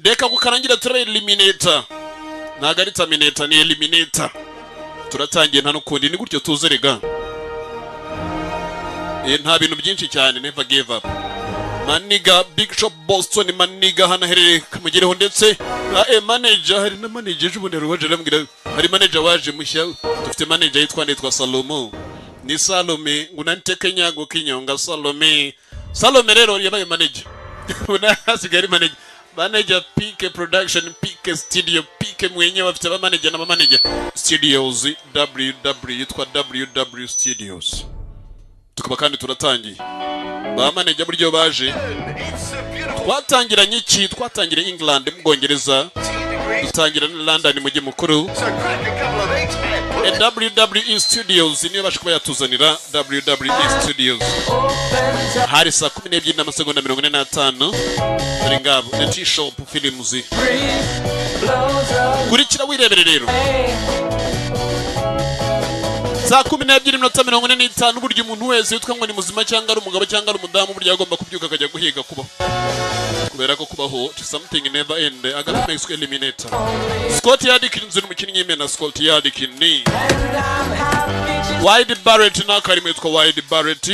Reka kukarangira turabe Eliminator. Ntabwo ari Terminator, ni Eliminator. Turatangiye, nta n'ukundi, ni gutyo tuze rega. Nta bintu byinshi cyane. Never give up, my nigga. Big Shop Boston, my nigga, hano aherereye kamugereho. Ndetse na manager, hari na manager ejo bundi hari uwaje arambwira, hari manager waje mushya. Dufite manager yitwa Salomo, ni Salome ngo unanteke nyago kinyonga Salome. Salome rero yabaye manager, ubu hasigaye ari manager, manager PK Production, PK Studio, PK mwenyewe. Bafite aba manager n'aba manager studios WW, yitwa WW Studios. Tukaba kandi turatangiye. Ba manager buryo baje, twatangiranye iki? Twatangiriye England, mu Bwongereza, dutangira na London, mujyi mukuru. WWE Studios niyo basha kuba yatuzanira. WWE Studios hari saa 12 n'amasegonda 45. Dore ngabo, The T-Shop Films. Kurikira wirebere rero, saa 12 n'iminota 45. Burya umuntu wese witwa ngo ni muzima, cyangwa ari umugabo cyangwa ari umudamu, burya agomba kubyuka akajya guhiga kubaho, kubera ko kubaho it's something never end. Agafilme kiswe Eliminator. Scott Adkins ni umukinnyi w'imena. Scott Adkins ni Wade Barrett n'akarimo yitwa Wade Barrett.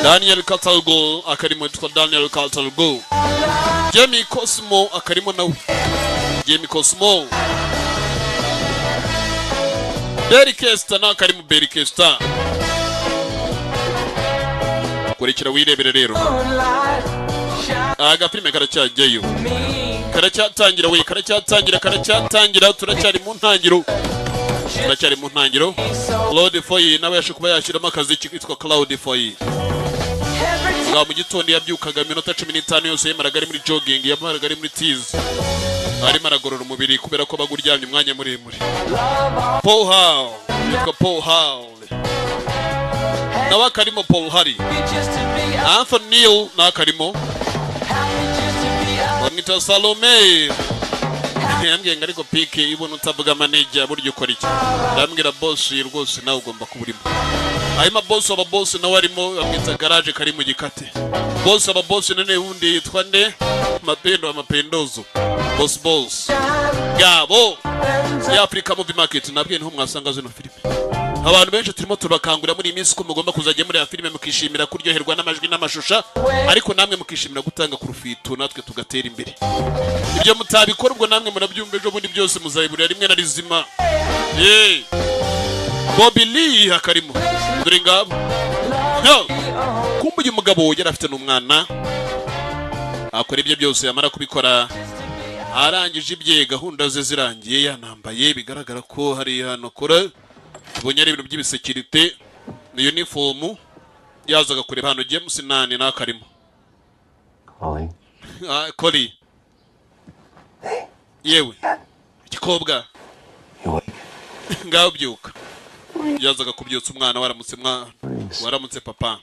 Daniel Catalgo akarimo yitwa Daniel Catalgo. Jamie Cosmo akarimo nawe, Jamie Cosmo. Barry Kester n'akarimo, Barry Kester. Kurikira wirebere rero, agafilime karacyajyayo, karacyatangira we, karacyatangira, karacyatangira. Turacyari mu ntangiro, turacyari mu ntangiro. Claude Foy nawe yaje kuba yashyiramo akazi kitwa Claude Foy. Bwa mu gitondo yabyukaga, iminota 15 yose yamaraga ari muri jogging, yamaraga ari muri tizi, arimo aragorora umubiri, kubera ko aba uryamye umwanya muremure. Paul Hall, yitwa Paul Hall, nawe akarimo, Paul Harry. Anthony Neil nawe akarimo, bamwita Salome. Yambwiye ngo: "Ariko pike ibona utavuga manager, burya ukora iki?" Ndambwira: "Boss, rwose nawe ugomba kuba urimo." Hanyuma boss aba boss nawe arimo, bamwita garage kari mu gikate. Boss aba boss none wundi yitwa nde? Mapendo wa mapendozo, boss, boss gabo ya Africa Movie Market. Nabwiye niho mwasanga zino filime. Abantu benshi turimo turabakangurira muri iyi minsi ko mugomba kuzajya muri ya filime, mukishimira kuryoherwa n'amajwi n'amashusho, ariko namwe mukishimira gutanga ku rufitu, natwe tugatera imbere. Ibyo mutabikora, ubwo namwe murabyumva, ejo bundi byose muzayiburira rimwe na rizima. Yeee, Bobby Lee akarimo, dore ngabo. Yo! Kumbe uyu mugabo yari afite n'umwana. Akora ibye byose, yamara kubikora, arangije ibye, gahunda ze zirangiye, yanambaye, bigaragara ko hari hano akora, tubonye ari ibintu by'ibisekirite, ni uniform. Yazaga kureba hano James Nani n'akarimo. Calling. Ah, Kori, yewe igikobwa. You awake? Ngaho byuka. Yazaga kubyutsa umwana. Waramutse mwana, waramutse papa,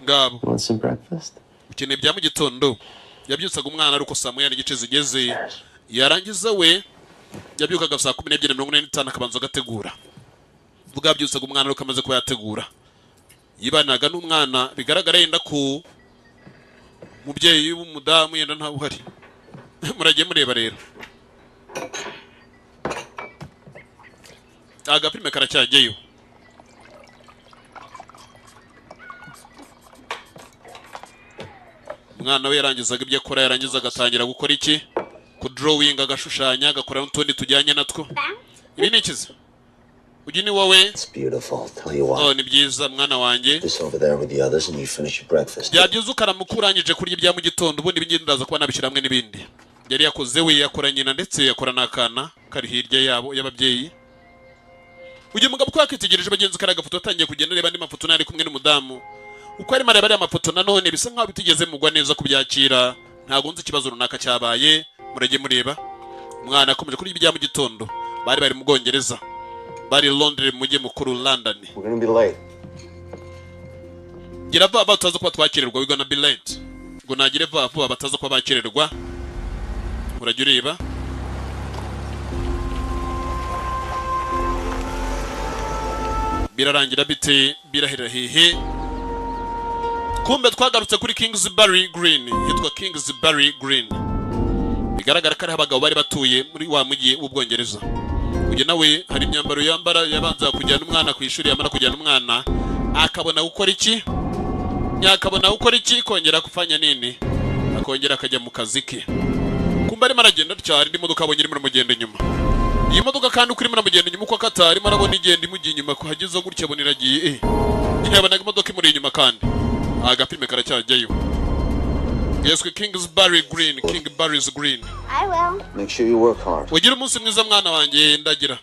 ngabo. You want some breakfast? Ukeneye bya mu gitondo? Yabyutsaga umwana ari uko saa 1 n'igice zigeze. Yarangiza, we yabyukaga saa 12:45, akabanza agategura. Vuga, yabyutsaga umwana ariko amaze kuba yategura, yibanaga n'umwana. Bigaragara yenda ko umubyeyi w'umudamu yenda ntawe uhari. Muragiye mureba rero, agafilime karacyajyayo. Umwana we yarangizaga ibyo akora, yarangiza agatangira gukora iki? Kudrawinga, agashushanya, agakora n'utundi tujyanye natwo. Ibi ni ikiza, uyu ni wowe. It's beautiful. Tell you what. Oh, ni byiza mwana wanjye. This over there with the others and you finish your breakfast. Byaba byiza ukaramuka urangije kurya ibya mu gitondo, ubundi ibindi ndaza kuba nabishyira hamwe n'ibindi yari yakoze. We yakora nyina, ndetse yakora n'akana kari hirya yabo y'ababyeyi. Uyu mugabo uko yakitegereje bagenzi kariya gafoto, atangiye kugenda areba andi mafoto n'ari kumwe n'umudamu. Uko arimo areba ariya mafoto, nanone bisa nkaho bitigeze mugwa neza kubyakira. Ntabwo nzi ikibazo runaka cyabaye. Murajye mureba, umwana akomeje kurya ibya mu gitondo. Bari bari mu Bwongereza, bari Londres, mu mujyi mukuru London. We're gonna be late. Gira vuba bataza kuba twakererwa. We gonna be late. Ngo nagire vuba vuba bataza kuba bakererwa. Urajya ureba, birarangira bite? Birahera hehe? Kumbe twagarutse kuri Kingsbury Green, hitwa Kingsbury Green. Bigaragara ko ariho abagabo bari batuye muri wa mujyi w'Ubwongereza. Uyu nawe hari imyambaro yambara, yabanza kujyana umwana ku ishuri, yamara kujyana umwana akabona gukora iki? Yakabona gukora iki? Kongera kufanya nini? Akongera akajya mu kazi ke. Kumbe arimo aragenda atya, hari indi modoka abonye irimo iramugenda inyuma. Iyi modoka kandi uko irimo iramugenda inyuma, uko akata arimo arabona igenda imujya inyuma, kuhageze gutya abona iragiye, yabonaga imodoka imuri inyuma. Kandi agapime karacyajyayo. Yeswe Kingsbury Green, King Barry's Green. I will. Make sure you work hard. Ugira umunsi mwiza, mwana wanjye. Ndagira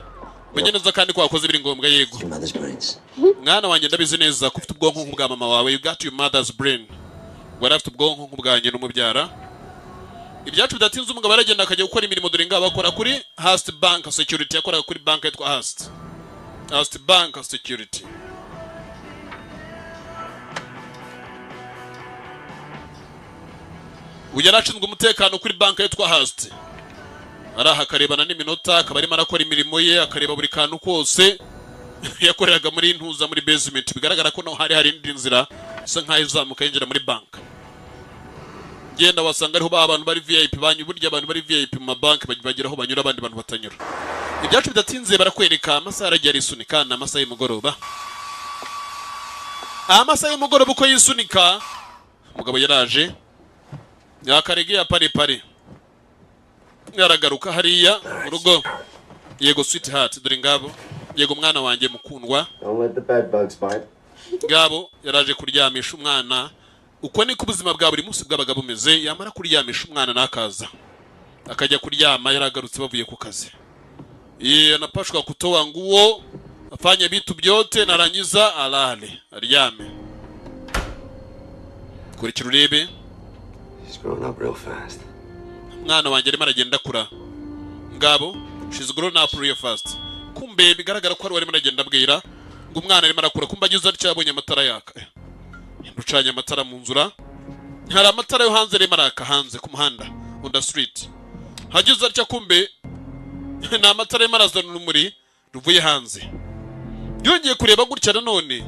umenye neza kandi ko wakoze ibiri ngombwa. Yego. Your mother's brains. Mwana wanjye, ndabizi neza ko ufite ubwonko nk'ubwa mama wawe. You got your mother's brain. Wari afite ubwonko nk'ubwanjye n'umubyara. Ibyacu bidatinze, umugabo aragenda akajya gukora imirimo. Dore ngabo akora kuri Hurst Bank Security, yakoraga kuri bank yitwa Hurst Bank Security. Uyu yari ashinzwe umutekano kuri bank yitwa Hurst. Araha akarebana n'iminota, akaba arimo arakora imirimo ye, akareba buri kantu kose. Yakoreraga muri ntuza, muri basement. Bigaragara ko naho hari indi nzira isa nkaho izamuka yinjira muri bank. Genda wasanga ariho ba bantu bari VIP banyu. Burya abantu bari VIP mu mabanki bagira aho banyura abandi bantu batanyura. Ibyacu bidatinze, barakwereka amasaha aragiye arisunika, ni amasaha y'umugoroba. Amasaha y'umugoroba uko yisunika, umugabo yaraje yakaregeye pare pare, yaragaruka hariya mu rugo. Yego, sweetheart, dore ngabo. Yego, mwana wanjye mukundwa. Don't let the bed bugs bite. Ngabo yaraje kuryamisha umwana. Uko niko ubuzima bwa buri munsi bwabaga bumeze. Yamara kuryamisha umwana nakaza akajya kuryama. Yaragarutse bavuye ku kazi. Yeye anapashwa kutoa nguo, afanye vitu vyote, narangiza alale, aryame. Kurikira urebe. She's growing up real fast. Umwana wanjye arimo aragenda akura. Ngabo, she's grown up real fast. Kumbe bigaragara ko ari we arimo aragenda abwira ngo umwana arimo arakura. Kumbe ageze atya yabonye amatara yaka. Ucanye amatara mu nzura, hari amatara yo hanze arimo araka hanze ku muhanda, on the street. Hageze atya, kumbe ni amatara arimo arazana urumuri ruvuye hanze. Yongeye kureba gutya nanone,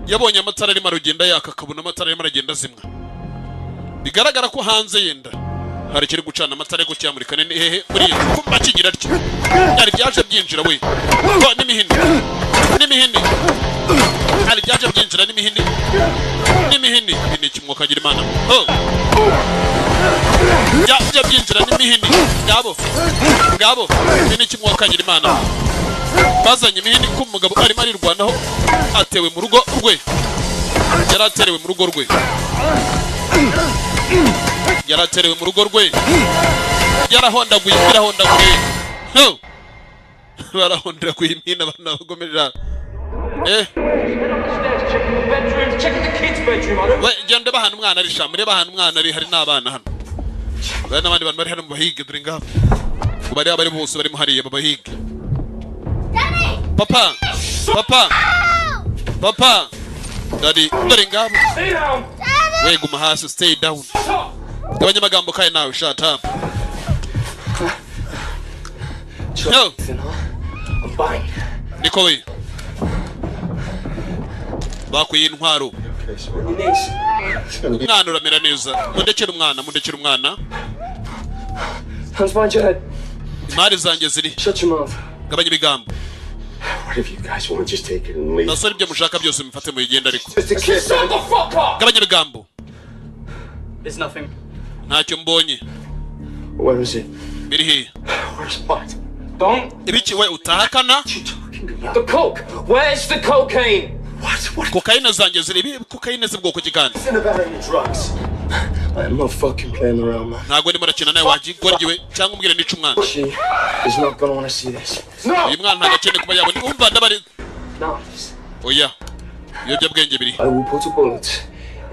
yabonye amatara arimo aragenda yaka, akabona amatara arimo aragenda azimwa. Bigaragara ko hanze yenda hari ikiri gucana amatara ariko cyamurika. Ni hehe muri iyi nzu? Kumba kigira atya, hari byaje byinjira we. Oh, n'imihini n'imihini, hari byaje byinjira n'imihini n'imihini. Ibi ni ikimwuka kagira Imana. Oh. Byaje byinjira n'imihini. Ngabo ngabo, ibi ni ikimwuka kagira Imana. Bazanye imihini ko umugabo arimo arirwanaho, atewe mu rugo rwe. Yari aterewe mu rugo rwe, yaraterewe mu rugo rwe, yarahondaguye, birahondaguye. Ho! Barahondaguye imihini, abantu bagomerera. We genda bahana umwana ari sha, murebe ahantu umwana ari. Hari n'abana hano, bari n'abandi bantu bari hano mu bahige. Dore ngabo ngo bari abari bose barimo hariya babahige. Papa, papa, papa, daddy, dore ngabo we. Guma hasi, stay down. Gabanya amagambo kaye nawe, shut up. Yo. I'm fine. Niko we bakuye intwaro. Okay, sweetheart. Umwana uramera neza. Mundekere umwana, mundekere umwana. Hands behind your head. Imari zanjye ziri? Shut your mouth. Gabanya ibigambo. Whatever you guys want, just take it and leave. Basore, ibyo mushaka byose mufate muyigende ariko. Just a kid. Shut the fuck up! Gabanya ibigambo. There's nothing. Ntacyo mbonye. Where is it? Biri hehe? Where's what? Don't. Ibiki we utahakana? What you talking about? The coke! Where's the cocaine? What? What? Kokayine zanjye ziri? Ibi kokayine z'ubwoko ki kandi? Nothing about any drugs. I am not fucking playing around, man. Ntabwo ndimo rakina nawe wagigoryiwe, cyangwa umbwire nica umwana. She is not gonna want to see this. No! Uyu mwana ntabwo akeneye kuba yabona. Umva, ndabari. No. Oya, ibiyobyabwenge biri? I will put a bullet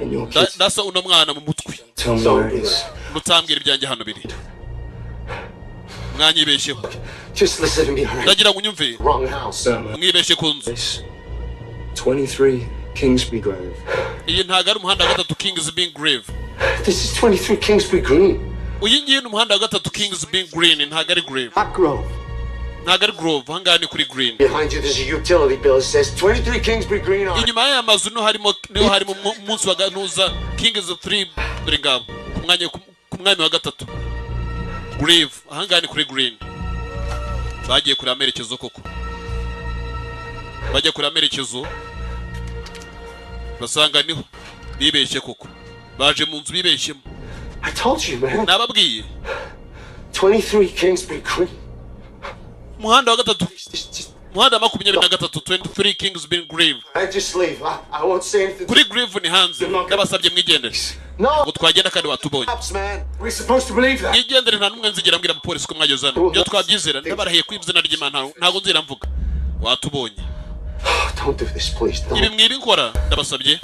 in your kid's. Ndasa uno mwana mu mutwe. Tell me where it is. Mutambwira ibyanjye hano biri, mwanyibeshyeho. Just listen to me, alright? Ndagira ngo unyumve. Wrong house. Mwibeshye ku nzu. 23 Kingsbury Grove. Iyi ntabwo ari umuhanda wa gatatu Kingsby Grave. This is 23 Kingsbury Green. Uyu ngiyi ni umuhanda wa gatatu Kingsby Green, ntabwo ari Grave. Not Grove. Ntabwo ari Grove, ahangaha ni kuri Green. Behind you, there's a utility bill. It says 23 Kingsbury Green on it. Inyuma y'aya mazu niho harimo umunsi wa ganuza Kings 3. Dore ngabo ku mwanya ku mwami wa gatatu Grave. Ahangaha ni kuri Green. Bagiye kure amerekezo koko, bajya kure amerekezo basanga niho bibeshye koko, baje mu nzu bibeshyemo. I told you, man. Nababwiye. 23 Kingsbury Green. Umuhanda wa gatatu, Just, just, umuhanda wa 23, 23 Kingsbury Grave. I just leave. I won't say anything. Kuri Grave ni hanze, ndabasabye mwigendere. No, Ngo twagenda kandi watubonye. cops, man. We're supposed to believe that. Mwigendere, nta n'umwe nzigera mbwira abapolisi ko mwageze hano. Ibyo twabyizera? Ndabarahiye ku izina ry'Imana, ntabwo nzigera mvuga watubonye. Don't do this, please. Ibi Don't. mwibikora, ndabasabye.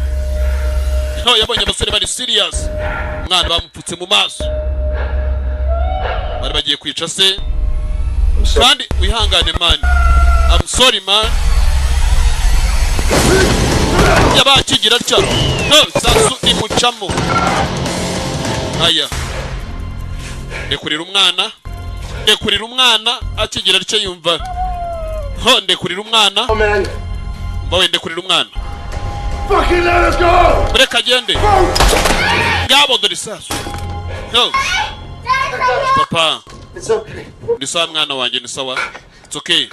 No yabonye abasore bari serious, umwana bamupfutse mu maso, bari bagiye kwica se. I'm sorry. Kandi wihangane, man. I'm sorry, man. Yabakigira atya, no sasu imucamo. Aya, ndekurira umwana, ndekurira umwana. Akigira atya yumva ho, ndekurira umwana. Oh, man. Mbawe, ndekurira umwana. Fucking let us go! Reka agende. Ngabo dore isasu. No papa. It's okay. Ni sawa mwana wanjye, ni sawa, it's okay.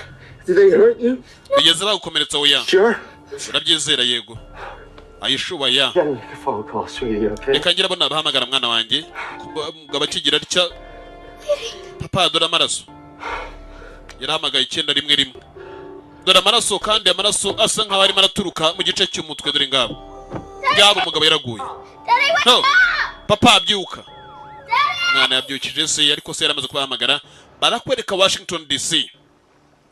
Did they hurt you? Bigeze bagukomeretsa? Oya. Sure. Urabyizera? Yego. Ayishuba ya. Gotta make a phone call, sweetie, okay? Reka ngira abo nabahamagara, mwana wanjye. Umugabo akigira atya, papa dore amaraso. Yarahamagaye 911. Dore amaraso, kandi amaraso asa nkaho arimo araturuka mu gice cy'umutwe. Dore ngabo ngabo, umugabo yaraguye. No papa, byuka mwana. Yabyukije se, ariko se yaramaze kubahamagara. Barakwereka Washington DC,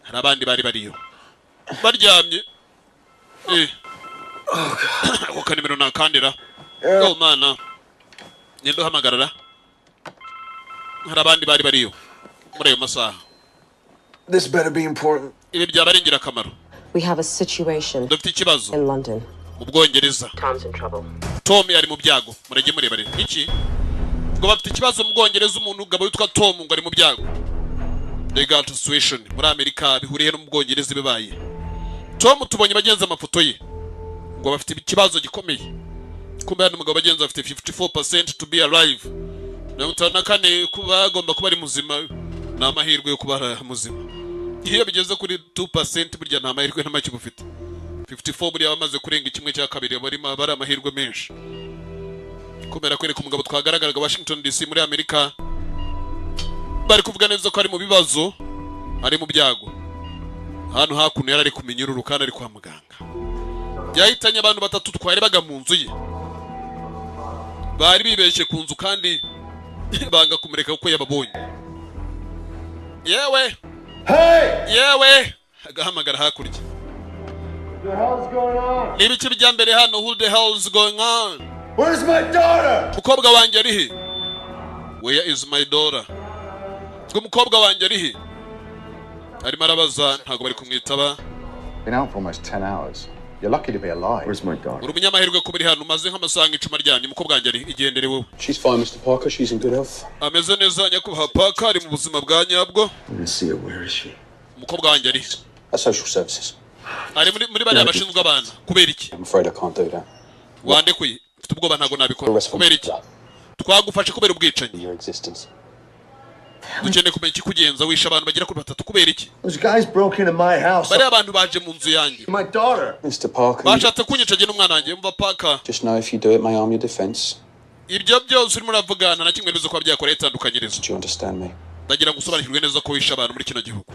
hari abandi bari bariyo baryamye. Ako kanimero nakandira. Oh mana, ninde uhamagarara? Hari abandi bari bariyo muri ayo masaha. This better be important. Ibi byaba ari ingirakamaro. We have a situation Dufite ikibazo in London. mu Bwongereza. Tom's in trouble. Tom ari mu byago. Murajye mureba rero iki ngo bafite ikibazo mu Bwongereza, umuntu ugabo witwa Tom ngo ari mu byago. They got a situation muri Amerika bihuriye no mu Bwongereza ibibaye. Tom tubonye bagenza amafoto ye, ngo bafite ikibazo gikomeye. Kumbe hano umugabo bagenzi bafite 54% to be alive, 54 kuba agomba kuba ari muzima, ni amahirwe yo kuba ari muzima. Iyo bigeze kuri 2% burya nta mahirwe na make uba ufite. 54 buriya bamaze kurenga kimwe cya kabiri, barimo bari amahirwe menshi. Kubera kwereka umugabo twagaragaraga Washington DC muri Amerika, bari kuvuga neza ko ari mu bibazo, ari mu byago. Hano hakuno yari ari ku minyururu kandi ari kwa muganga. Yahitanye abantu batatu twarebaga mu nzu ye, bari bibeshye ku nzu kandi banga kumureka kuko yababonye. Yewe! Hey! Yewe, agahamagara hakurya. What the hell's going on? Ni ibiki bijya mbere hano? Who the hell is going on? Where's my daughter? Umukobwa wanjye ari he? Where is my daughter? Ngo umukobwa wanjye ari he? Arimo arabaza, ntabwo bari kumwitaba. Been out for almost 10 hours. You're lucky to be alive. Where's my daughter? Uri umunyamahirwe kuba uri hano, umaze nk'amasaha nk'icumi aryamye. Umukobwa wanjye ari? Igendere wowe. She's fine, Mr. Parker. She's in good health. Ameze neza nyakubahwa Parker, ari mu buzima bwa nyabwo. Let me see her. Where is she? Umukobwa wanjye ari? That's social services. Ari muri bariya bashinzwe abana. Kubera iki? I'm afraid I can't do that. Wandekuye, mfite ubwoba, ntabwo nabikora. Kubera iki? Twagufashe kubera ubwicanyi. Your existence. Dukeneye kumenya ikikugenza, wishe abantu bagera kuri batatu, kubera iki? Those guys broke into my house. Bariya abantu baje mu nzu yanjye. My daughter. Mr. Parker, Bashatse kunyica jye n'umwana wanjye. Umva Parker. just know if you do it may harm your defense. Ibyo byose urimo uravuga nta na kimwe bizo kuba byakora itandukanyirizo. Do you understand me? Ndagira ngo usobanukirwe neza ko wishe abantu muri kino gihugu.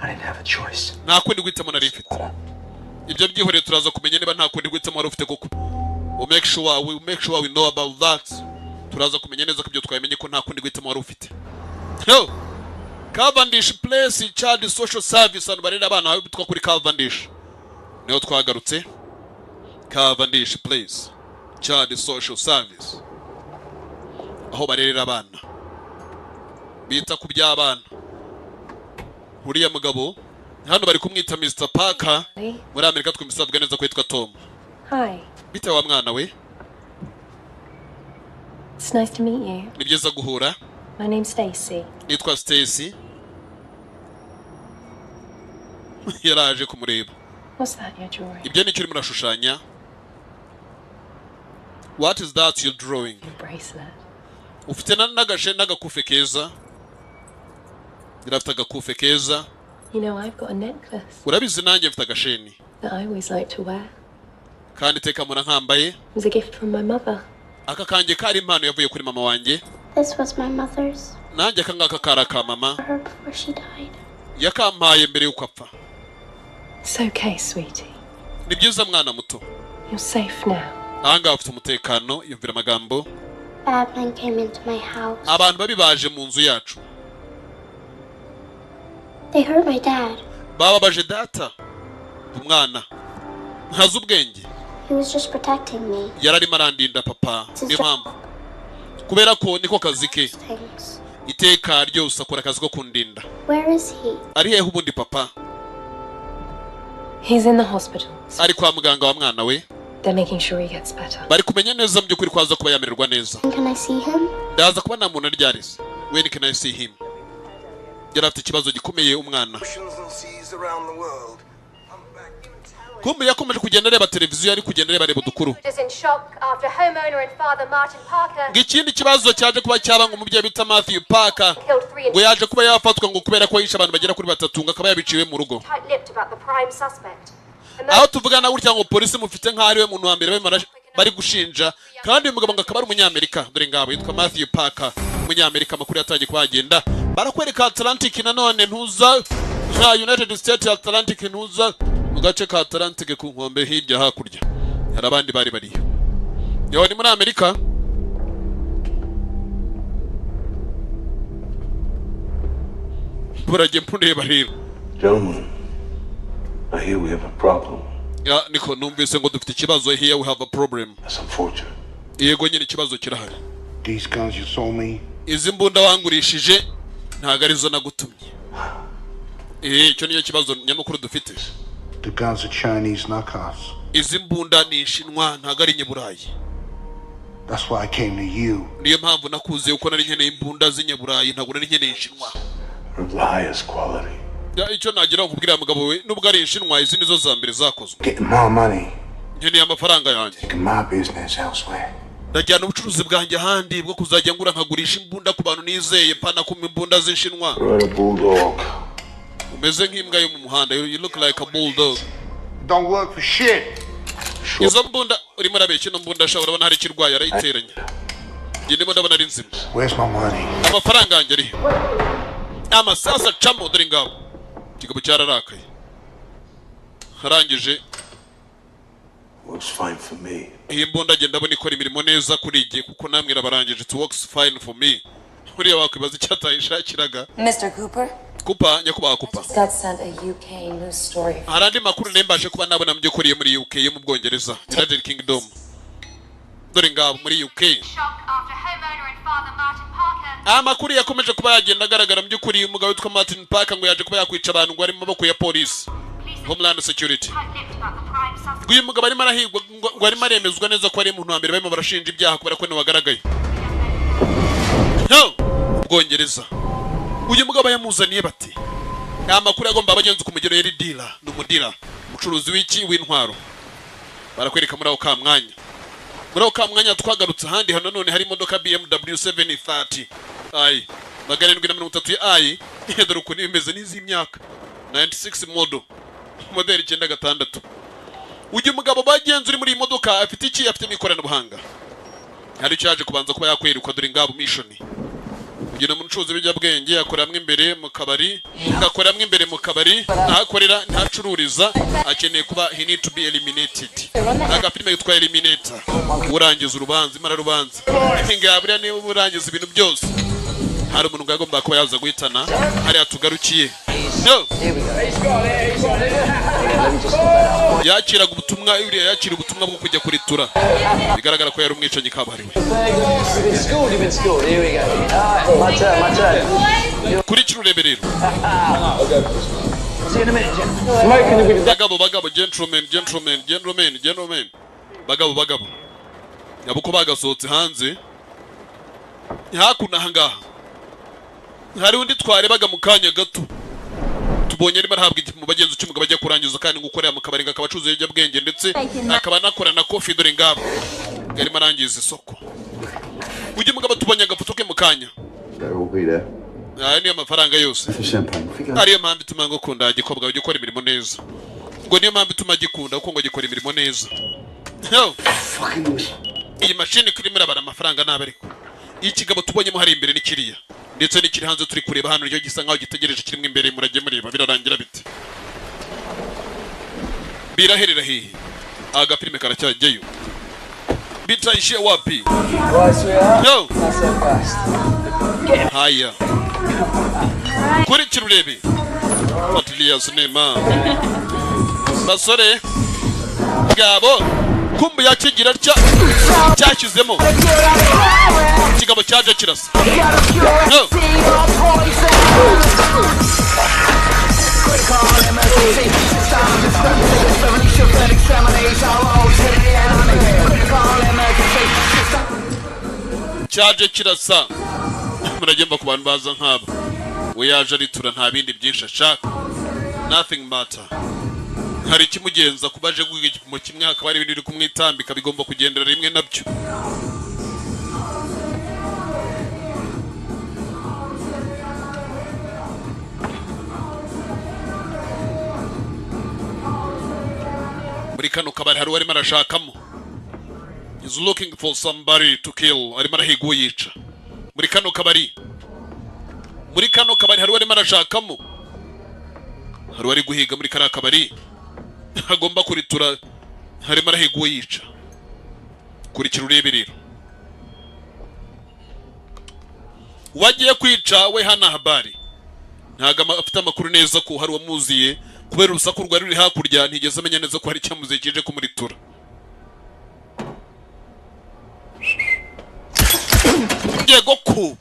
I didn't have a choice. Nta kundi guhitamo nari mfite. Ibyo byihoreye, turaza kumenya niba nta kundi guhitamo wari ufite koko. We make sure we know about that. Turaza kumenya neza ko ibyo twamenye ko nta kundi guhitamo wari ufite. No Cavendish Place Child Social Service, ahantu barera abana bitwa kuri Cavendish, niho twagarutse. Cavendish Place Child Social Service, aho barerera abana, bita ku by'abana. Uriya mugabo hano bari kumwita Mr Parker, muri Amerika twumvise avuga neza ko yitwa Tom. Hi. Bitewe wa mwana we. It's nice to meet you. Ni byiza guhura. My name's Stacy. Nitwa Stacy. Yaraje kumureba. What's that you're drawing? Ibyo nicyo urimo urashushanya? What is that you're drawing? Bracelet. Ufite n'agashe n'agakufe keza. Yari afite agakufe keza. You know, I've got a necklace Urabizi, nanjye mfite agasheni that I always like to wear. kandi iteka mpora nkambaye. It was a gift from my mother. Aka kanjye kari impano yavuye kuri mama wanjye. This was my mother's. Nanjye aka ngaka kari aka mama. For her before she died. Yakampaye mbere y'uko apfa. It's okay, sweetie. Ni byiza, mwana muto. You're safe now. Ahangaha ufite umutekano. Yumvira amagambo. Bad men came into my house. Abantu babi baje mu nzu yacu. They hurt my dad. Bababaje data. Umwana ntazi ubwenge. He was just protecting me. Yari arimo arandinda papa, niyo mpamvu, kubera ko niko kazi ke. Things. Iteka ryose akora akazi ko kundinda. Where is he? Ari hehe ubundi papa? He's in the hospital. Ari kwa muganga wa mwana we. They're making sure he gets better. Bari kumenya neza mu by'ukuri ko aza kuba yamererwa neza. And can I see him? Ndaza kuba nta muntu aryarize. When can I see him? Yari afite ikibazo gikomeye umwana. Kumbe yakomeje kugenda areba televiziyo, ari kugenda areba udukuru. Is in shock after homeowner and father Martin Parker Ngo ikindi kibazo cyaje kuba cyaba, ngo umubyeyi bita Matthew Parker killed three and ngo yaje kuba yafatwa, ngo kubera ko yishe abantu bagera kuri batatu, ngo akaba yabiciwe mu rugo. tight-lipped about the prime suspect. Aho tuvugana gutya, ngo polisi mufite nk'aho ari we muntu wa mbere barimo bari gushinja, kandi uyu mugabo ngo akaba ari umunyamerika. Dore ngabo, yitwa Matthew Parker, umunyamerika. Amakuru yatangiye kuhagenda barakwereka Atlantic nanone, ntuza nka United States Atlantic, ntuza mu gace ka Atlantic ku nkombe hirya hakurya hari abandi bari bariyo. Yaho ni muri Amerika. Burajye mureba rero. Gentlemen, I hear we have a problem. Ya, niko numvise ngo dufite ikibazo. Here we have a problem. That's unfortunate. Yego nyine, ikibazo kirahari. These guns you sold me, Izi mbunda wangurishije ntabwo arizo nagutumye. Icyo nicyo kibazo nyamukuru dufite. The guns are Chinese knockoffs. Izi mbunda ni inshinwa, ntabwo ari inyaburayi. That's why I came to you. Niyo mpamvu nakuze, uko nari nkeneye imbunda z'inyaburayi, ntabwo nari nkeneye inshinwa. Of the highest quality. Ya, icyo nagira ngo nkubwire mugabo we, nubwo ari inshinwa, izi nizo za mbere zakozwe. Getting my money, Nkeneye amafaranga yanjye. taking my business elsewhere. Ndajyana ubucuruzi bwanjye ahandi bwo kuzajya ngura nkagurisha imbunda ku bantu nizeye, pana kuma imbunda z'inshinwa. You're a bulldog. Umeze nk'imbwa yo mu muhanda. You look like a bulldog. Don't work for shit. Izo mbunda urimo urabeshya. Ino mbunda sha, urabona hari ikirwaye? Arayiteranya. Njye ndimo ndabona ari nzima. Where's my money? Amafaranga yanjye ari he? Amasasu acamo. Dore ngabo, ikigabo cyararakaye arangije. Works fine for me. Iyi mbunda agenda ndabona ikora imirimo neza kuri jye, kuko namwe irabarangije. It works fine for me. Uriya wakwibaza icyo atayishakiraga. Mr. Cooper? Cooper, nyakubahwa Cooper. Got sent a UK news story. Hari andi makuru nembashe kuba nabona mu by'ukuri yo muri UK, yo mu Bwongereza, United Kingdom. Dore ngabo muri UK. Shock after homeowner and father Martin Parker Amakuru yakomeje kuba yagenda agaragara mu by'ukuri, umugabo witwa Martin Parker ngo yaje kuba yakwica abantu, ngo ari mu maboko ya polisi, Homeland Security. tight-lipped about the prime suspect. Ngo uyu mugabo arimo arahigwa, ngo arimo aremezwa neza ko ari umuntu wa mbere barimo barashinja ibyaha, kubera ko niwe wagaragaye. Yo! Ubwongereza, uyu mugabo yamuzaniye bati nta makuru agomba abagenzi kumugero. Yari dealer, ni umudealer, umucuruzi w'iki? W'intwaro. Barakwereka muri ako ka mwanya, muri ako ka mwanya twagarutse ahandi hano none hari imodoka BMW 730 i, 730 i. Dore ukuntu bimeze n'iz'imyaka 96 model, model 96. Uyu mugabo bagenzi uri muri iyi modoka afite iki? Afite ikoranabuhanga. Hari icyo yaje kubanza kuba yakwiruka. Dore ngabo, mission. Uyu ni umucuruzi w'ibiyobyabwenge, akoreramo imbere mu kabari, akoreramo imbere mu kabari, ntahakorera, ntacururiza. Akeneye kuba, he need to be eliminated. Agafilime kitwa Eliminator, urangiza urubanza, imara rubanza ngaburiya niba urangiza ibintu byose. Hari umuntu ngo yagomba kuba yaza guhitana hariya tugarukiye. No. Yakiraga ubutumwa, uriya yakira ubutumwa bwo kujya kuritura, bigaragara ko yari umwicanyi kabuhariwe. You've been schooled, you've been schooled. Here we go. Alright, my turn, my turn. Kurikira urebe rero. See you in a minute, Jim. Smoking with Bagabo, bagabo, gentlemen, gentlemen, gentlemen, gentlemen, bagabo, bagabo. Yabo ko bagasohotse hanze hakuno aha ngaha hari undi twarebaga mu kanya gato. Tubonye arimo arahabwa igipimo bagenzi cy'umugabo ajya kurangiza, kandi gukorera mu kabari akaba acuruza ibiyobyabwenge ndetse akaba anakora na coffee. Dore ngabo yarimo arangiza isoko. Ujya mugabo, tubonye agafoto ke mu kanya. Better all be there. Aya niyo mafaranga yose. For champagne. Figure. Ariyo mpamvu ituma ngukunda, gikobwa, ujya ukora imirimo neza. Ngo niyo mpamvu ituma gikunda, kuko ngo gikora imirimo neza. Yo. Iyi mashini ko irimo irabara amafaranga nabi, ariko ikigabo tubonyemo hari imbere ni kiriya, ndetse n'ikiri hanze turi kureba hano nicyo gisa nkaho gitegereje kirimo imbere. Murajye mureba birarangira bite, biraherera hehe? Agafilime karacyajyayo, bitaishia wapi? Right, sweetheart. Yo. Not so fast. Haya, kurikira urebe, fuatilia sinema. Basore ngabo, kumbu yakigira atya, cyashyizemo ikigabo cyaje kirasa. No. Cyaje kirasa. Muragenda ku bantu baza nk'aba, we yaje aritura, nta bindi byinshi ashaka, nothing matter. Hari ikimugenza kuba aje guhiga igipimo kimwe, hakaba hari ibindi biri kumwitambika bigomba kugendera rimwe nabyo. Muri kano kabari hari uwo arimo arashakamo. Is looking for somebody to kill. Arimo arahiga uwo yica muri kano kabari. Muri kano kabari hari uwo arimo arashakamo, hari uwo ari guhiga muri kariya kabari agomba kuritura. Harimo arahiga uwo yica. Kurikira urebe rero, uwagiye kwica we hana habari, ntabwo afite amakuru neza ko hari uwamuziye. Kubera urusaku rwari ruri hakurya, ntigeze amenya neza ko hari icyamuziye kije kumuritura. Yego ku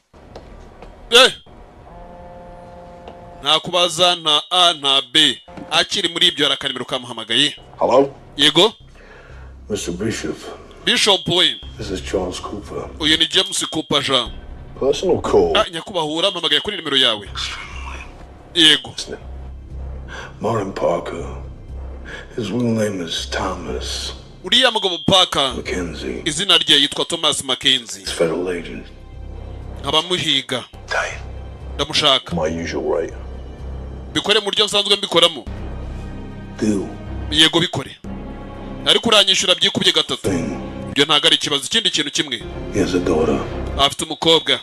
nta kubaza, nta a nta b. Akiri muri ibyo, hari akanimero kamuhamagaye. Hello? Yego. Mr. Bishop, Bishop we. this is Charles Cooper. Uyu ni James Cooper Jean. Personal call. Ah, nyakubahwa, urampamagaye kuri nimero yawe? Yego. Martin Parker. His real name is Thomas Uriya mugabo Parker, Mackenzie. izina rye yitwa Thomas Mackenzie. He's federal agent. Nkaba muhiga, ndamushaka. My usual rate. Bikore mu buryo nsanzwe mbikoramo. Deal. Yego, bikore, ariko uranyishyura byikubye gatatu. Ibyo ntabwo ari ikibazo. Ikindi kintu kimwe, He has a daughter. afite umukobwa.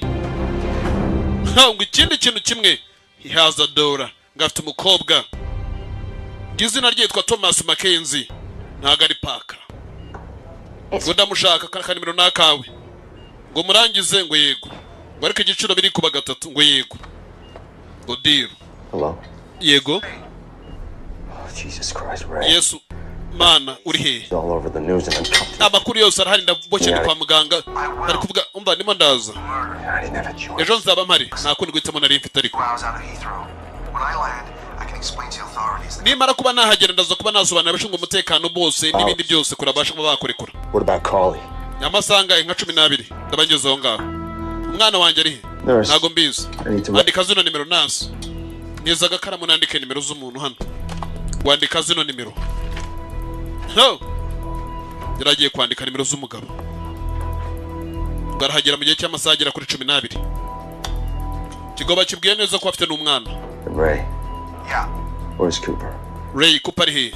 Ngo ikindi kintu kimwe, he has a daughter. Ngo afite umukobwa. Ngo izina rye yitwa Thomas Mackenzie, ntabwo ari Parker. Ngo ndamushaka, ka nimero ni akawe. Ngo murangize? Ngo yego. Ngo ariko igiciro biri kuba gatatu? Ngo yego. Ngo deal. Hello. Yego. Oh, Jesus Christ, Ray. Yesu mana, uri hehe? It's all over the news and I'm cuffed. Amakuru yose arahari, ndaboshye, ndi kwa muganga. Bari kuvuga. Umva, ndimo ndaza. I didn't have a choice. Ejo nzaba mpari. Nta kundi guhitamo nari mfite. Ariko Hours out of Heathrow. When I land, I can explain to the authorities that nimara kuba nahagera, ndaza kuba nasobanurira abashinzwe umutekano bose n'ibindi byose, kurabasha kuba bakurekura. What about Carly? Amasaha angahe? Nka 12 ndaba ngeze aho ngaho. Umwana wanjye ari he? Nurse. Ntabwo mbizi. I need to. Andika zino nimero nasi niza agakaramu, nandike nimero z'umuntu hano. Wandika zino nimero. Ho! Yari agiye kwandika nimero z'umugabo ngo arahagera mu gihe cy'amasaha agera kuri 12. Ikigo bakibwiye neza ko afite n'umwana. Ray. Yeah. Where's Cooper? Ray, Cooper ari hehe?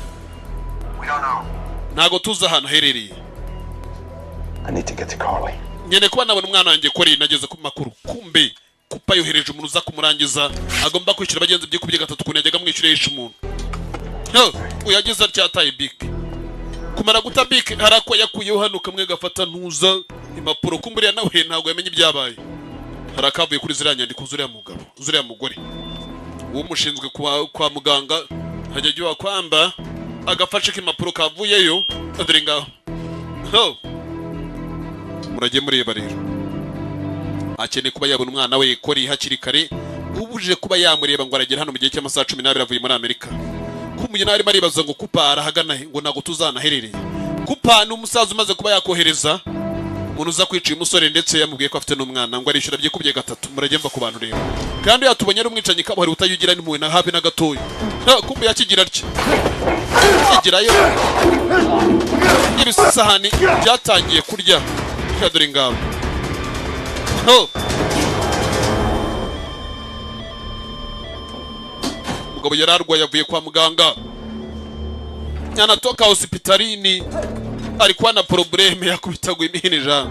We don't know. Ntabwo tuzi ahantu aherereye. I need to get to Carly. Nkeneye kuba nabona umwana wanjye kori. Nageze ku makuru, kumbe Cooper yohereje umuntu uza kumurangiza, agomba kwishyura abagenzi byikubye gatatu ukuntu yajyaga amwishyura yishe umuntu. Yo, uyagize atya, ataye bike. Kumara guta bike, hari ako yakuyeho hano kamwe gafata ntuza impapuro. Kumburiya nawe ntabwo yamenye ibyabaye. Hari akavuye kuri ziriya nyandiko zuriya mugabo, zuriya mugore umushinzwe kwa muganga hajya ajya kwamba agafashe k'impapuro kavuyeyo. Dore ngaho. Ho! Murajye mureba rero, akeneye kuba yabona umwana we kori hakiri kare. Ubuje kuba yamureba, ngo aragera hano mu gihe cy'amasaha 12 avuye muri Amerika. Kumuye nawe arimo aribaza ngo Cooper arahagana he, ngo ntabwo tuzanaherereye. Cooper ni umusaza umaze kuba yakohereza Umuntu uza kwica uyu musore, ndetse yamubwiye ko afite n'umwana, ngo arishyura byikubye gatatu. Murajye mva ku bantu rero. Kandi iyo yatubonye ari umwicanyi kabuhariwe utayugira n'impuhwe na hafi na gatoya. Ha, kumbe yakigira atya, kigirayo ibisahani byatangiye kurya. Reka dore ingabo. Ho! Umugabo yari arwaye, avuye kwa muganga, anatoka hospitalini, alikuwa na problème, yakubitagwa imihini jana.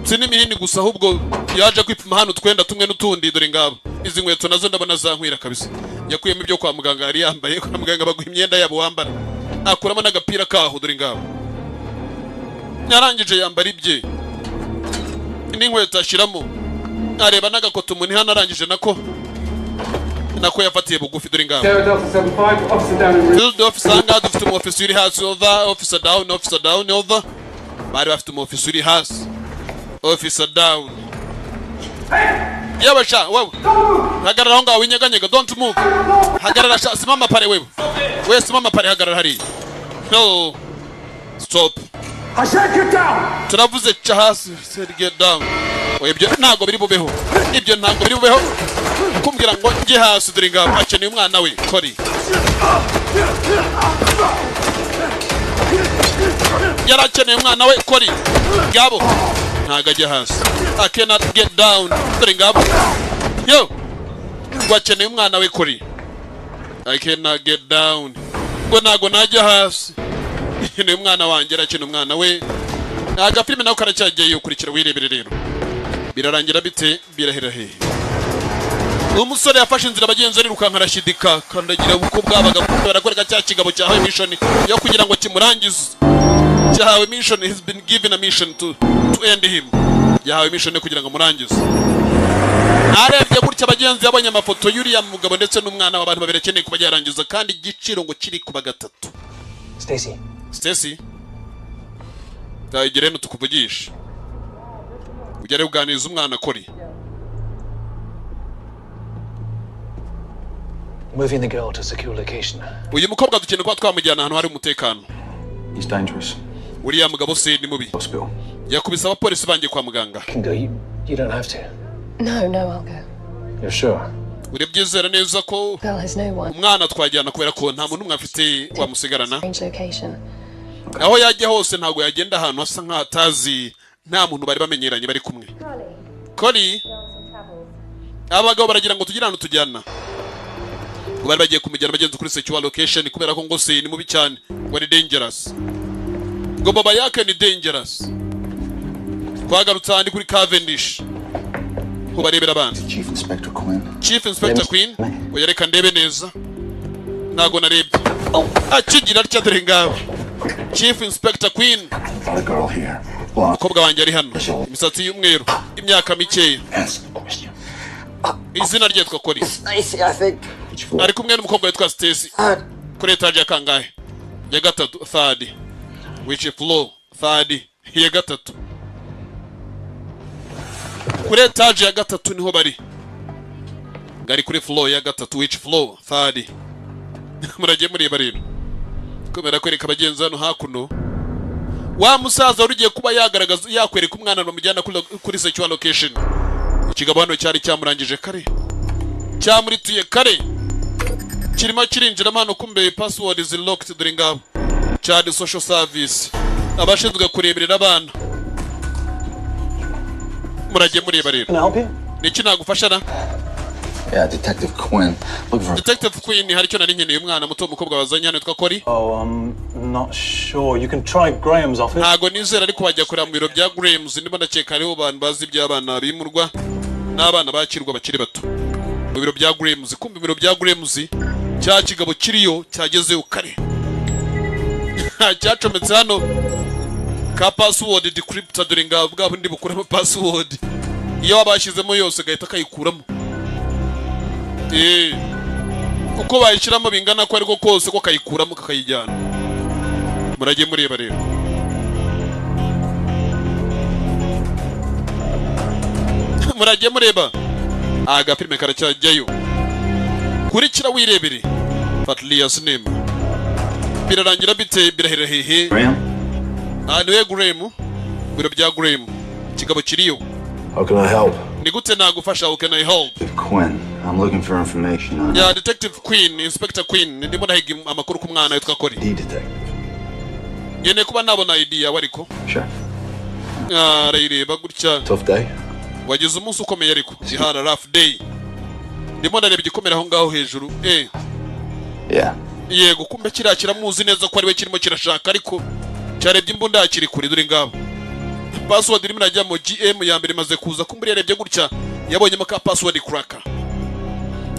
Si n'imihini gusa, ahubwo yaje kwipima hano utwenda tumwe n'utundi. Dore ngabo, izi nkweto nazo ndabona zankwira kabisa. Yakuyemo ibyo kwa muganga yari yambaye. Kwa muganga baguha imyenda yabo wambara, akuramo n'agapira kaho. Dore ngabo, yarangije yambara ibye n'inkweto ashyiramo, areba n'agakoto umuntu hano, arangije nako yafatiye bugufi. Dore ngabo. Sarah Delta 75, officer down in room. Field officer, ahangaha dufite umu officer uri hasi, over. Officer down, officer down, over. Bari bafite umu officer uri hasi, officer down. Yewe sha, wewe hagarara aho ngaho, winyeganyega, don't move, hagarara sha, simama pale wewe, we simama pale, hagarara hariya. No, stop. I said get down! Turavuze ca hasi, said get down. Oya, ibyo ntabwo biri bubeho, ibyo ntabwo biri bubeho kumbwira ngo njye hasi. Dore ngabo, akeneye umwana we kori. Yari akeneye umwana we kori. Ngabo, ntabwo ajya hasi. I cannot get down. Dore ngabo yo, ngo akeneye umwana we kori. I cannot get down, ngo ntabwo najya hasi, akeneye umwana wanjye, arakeneye umwana we. Agafilime nako karacyagiye, ukurikira wirebere rero. Birarangira bite? Birahera hehe? Umusore yafashe inzira, abagenzi arirukanka, arashidika kandagira uko bwabaga. Barakwereka cya kigabo cyahawe mission yo kugira ngo kimurangize. Cyahawe mission, he's been given a mission to end him. Yahawe mission yo kugira ngo amurangize. Arebye gutya abagenzi, yabonye amafoto y'uriya mugabo ndetse n'umwana w'abantu babiri akeneye kuba yarangiza, kandi igiciro ngo kiri kuba gatatu. Stacy. Stacy, tayigire hano tukuvugishe, ugere uganiriza umwana kori. Moving the girl to a secure location. Uyu mukobwa dukeneye kuba twamujyana ahantu hari umutekano. He's dangerous. Uriya mugabo se ni mubi, yakubise abapolisi bangiye kwa muganga. Can go. You don't have to. No, I'll go. You're sure? Urabyizera neza ko Girl has no one. umwana twajyana? Kubera ko nta muntu n'umwe afite wamusigarana. Strange location. Aho yajya hose ntabwo yagenda ahantu hasa nk'aho atazi, nta muntu bari bamenyeranye bari kumwe. Kori, abagabo baragira ngo tugire ahantu tujyana. Ngo bari bagiye kumujyana bagenzi kuri secure location, kubera ko ngo se ni mubi cyane, ngo ari dangerous, ngo baba yake ni dangerous. Twagarutse ahandi kuri Cavendish ko barebera abana. Chief Inspector Quinn. Chief Inspector Quinn. Oya, reka ndebe neza, ntago narebye. Akigira atya, dore ngawe, Chief Inspector Quinn. Got a girl here. Umukobwa wanjye ari hano, imisatsi y'umweru, imyaka mikeya, izina rye yitwa Kori. Stacy, I think. Ari kumwe n'umukobwa witwa Stacy. Kuri etaje ya kangahe? Ya gatatu. Third, which floor? Third, ya gatatu. Kuri etaje ya gatatu niho bari. Ngari kuri floor ya gatatu, which floor? Third. Muragiye mureba rero, kubera kwereka abagenzi hano hakuno, wa musaza wari ugiye kuba yagaragaza, yakwereka umwana bamujyana kuri secure location. Ikigabo hano cyari cyamurangije kare, cyamurituye kare, kirimo kirinjiramo hano, kumbe password is locked. Dore ngabo, cyari social service, abashinzwe kureberera abana. Muragiye mureba rero. Can I help you? Niki nagufasha na? Yeah, Detective Quinn. Looking for. Detective Quinn, hari icyo nari nkeneye, umwana muto w'umukobwa wazanye hano witwa Kori. Oh, I'm not sure. You can try Graham's office. Ntago nizera, ariko wajya kureba mu biro bya Grahams, ndimo ndakeka hariho abantu bazi iby'abana bimurwa n'abana bakirwa bakiri bato mu biro bya Grahams. Kumva ibiro bya Grahams, cya kigabo kiriyo cyagezeyo kare, cyacometse hano ka password decryptor. Dore ngabo, bwa bundi bukuramo password, iyo wabashyizemo yose gahita kayikuramo. Uko bayishyiramo bingana ko ariko kose, ko kayikuramo kakayijyana. Murajye mureba rero. Murajye mureba, agafilime karacyajyayo, kurikira wirebere. Fatliya Sinema, birarangira bite? Birahera hehe? Graham? Aha niwe Graham. Biro bya Graham, ikigabo kiriyo. How can I help? Ni gute nagufasha? How can I help? Quinn, I'm looking for information on Ya Detective Queen, Inspector Queen, ndimo ndahiga amakuru ku mwana witwa Cory. detective. Nkeneye kuba nabona ID yawe ariko. Sure. Ah, arayireba gutya. Tough day. Wagize umunsi ukomeye ariko. Had a rough day. Ndimo ndareba igikomere aho ngaho hejuru. Yeah. Yego, kumbe kiriya kiramuzi neza ko ari we kirimo kirashaka, ariko cyarebye imbunda kiri kure. Dore ngabo, password irimo irajya mu GM ya mbere imaze kuza. Kumbe yarebye gutya, yabonyemo ka password cracker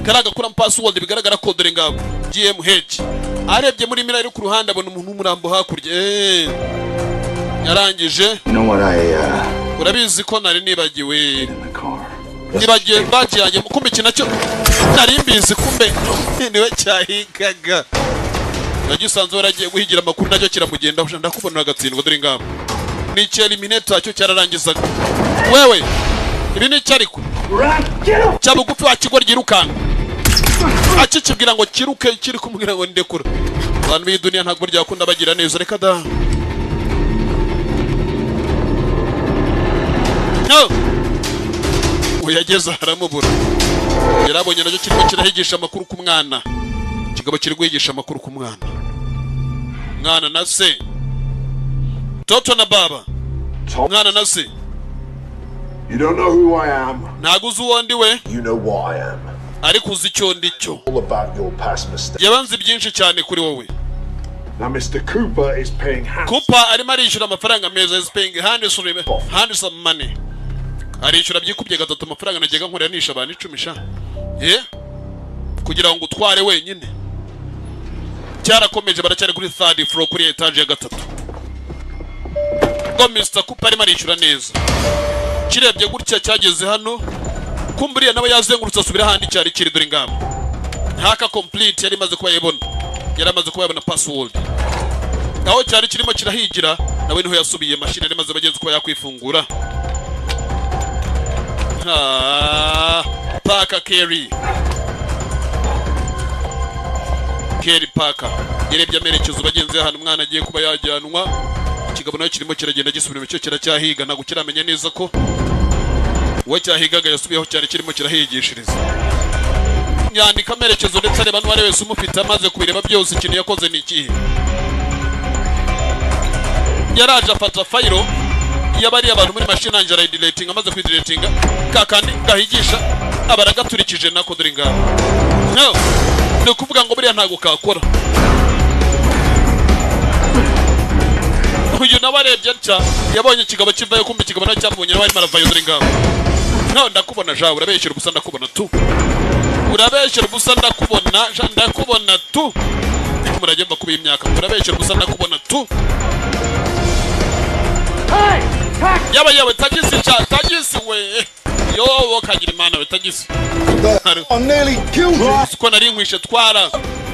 kari agakuramo password. Bigaragara ko dore ngabo GMH. Arebye muri mirror iri ku ruhande, abona umuntu w'umurambo hakurya. Yarangije. You know what I Urabizi ko nari nibagiwe badge yanjye. Kumbe iki nacyo nari mbizi, kumbe niwe cyahigaga, nagisanze waragiye guhigira amakuru, nacyo kiramugendaho. Ndakubona agatsindwa. Dore ngabo, ni iki eliminator cyo cyararangizaga. Wewe, ibi ni iki ariko cya bugufi wa kigo ryirukanka akikibwira ngo kiruke, kiri kumubwira ngo ndekura. Abantu b'iyi duniya ntabwo ryakunda bagira neza, reka da. No uyageze aramubura. Yarabonye nacyo kirimo kirahigisha amakuru ku mwana. Ikigabo kiri guhigisha amakuru ku mwana, mwana na se, toto na baba, mwana na se. You don't know who I am. Ntabwo uzi uwo ndi we. You know what I am. Ariko uzi icyo ndi cyo. All about your past mistakes. Yabanze byinshi cyane kuri wowe. Now, Mr. Cooper is paying handsome. Cooper arimo arishyura amafaranga meza. Is paying handsome, handsome money. Arishyura byikubye gatatu amafaranga najyaga nkorera nisha abantu 10 sha ye kugira ngo utware wenyine. Cyarakomeje, baracyari kuri third floor, kuri etage ya gatatu, ngo Mr. Cooper arimo arishyura neza. Kirebye gutya cyageze hano, kumburiya nawe yazengurutse asubira ahandi cyari kiri. Dore ngabo, haka complete yari imaze kuba yabona, yari amaze kuba yabona password. Aho cyari kirimo kirahigira nawe niho yasubiye. Mashini yari imaze bagenzi kuba yakwifungura. Paka Kerry, Kerry Parker yarebye amerekezo bagenzi ahantu umwana agiye kuba yajyanwa. Ikigabo nayo kirimo kiragenda gisubira mu cyo kiracyahiga, ntabwo kiramenya neza ko uwo cyahigaga yasubiyeho cyari kirimo kirahigishiriza. Yandika amerekezo ndetse areba n'uwari wese umufite. Amaze kubireba byose, ikintu yakoze ni ikihe? Yaraje afata fayiro yabariye abantu muri mashini yanjye, arayidiletinga. Amaze kuyidiletinga, ka kandi gahigisha aba aragaturikije nako. Dore ngaho, no ni ukuvuga ngo buriya ntabwo kakora. Uyu nawe arebye atya, yabonye ikigabo kivayo. Kumva ikigabo nacyo cyamubonye, nawe arimo aravayo. Dore ngaho, no ndakubona ja, urabeshyera ubusa, ndakubona tu, urabeshyera ubusa, ndakubona ja, ndakubona tu. Murajya mba kuba imyaka, urabeshyera ubusa, ndakubona tu. Yaba yawe tagisi cha tagisi we, yo kagira imana we tagisi. I nearly killed you. Ko nari nkwishe, twara.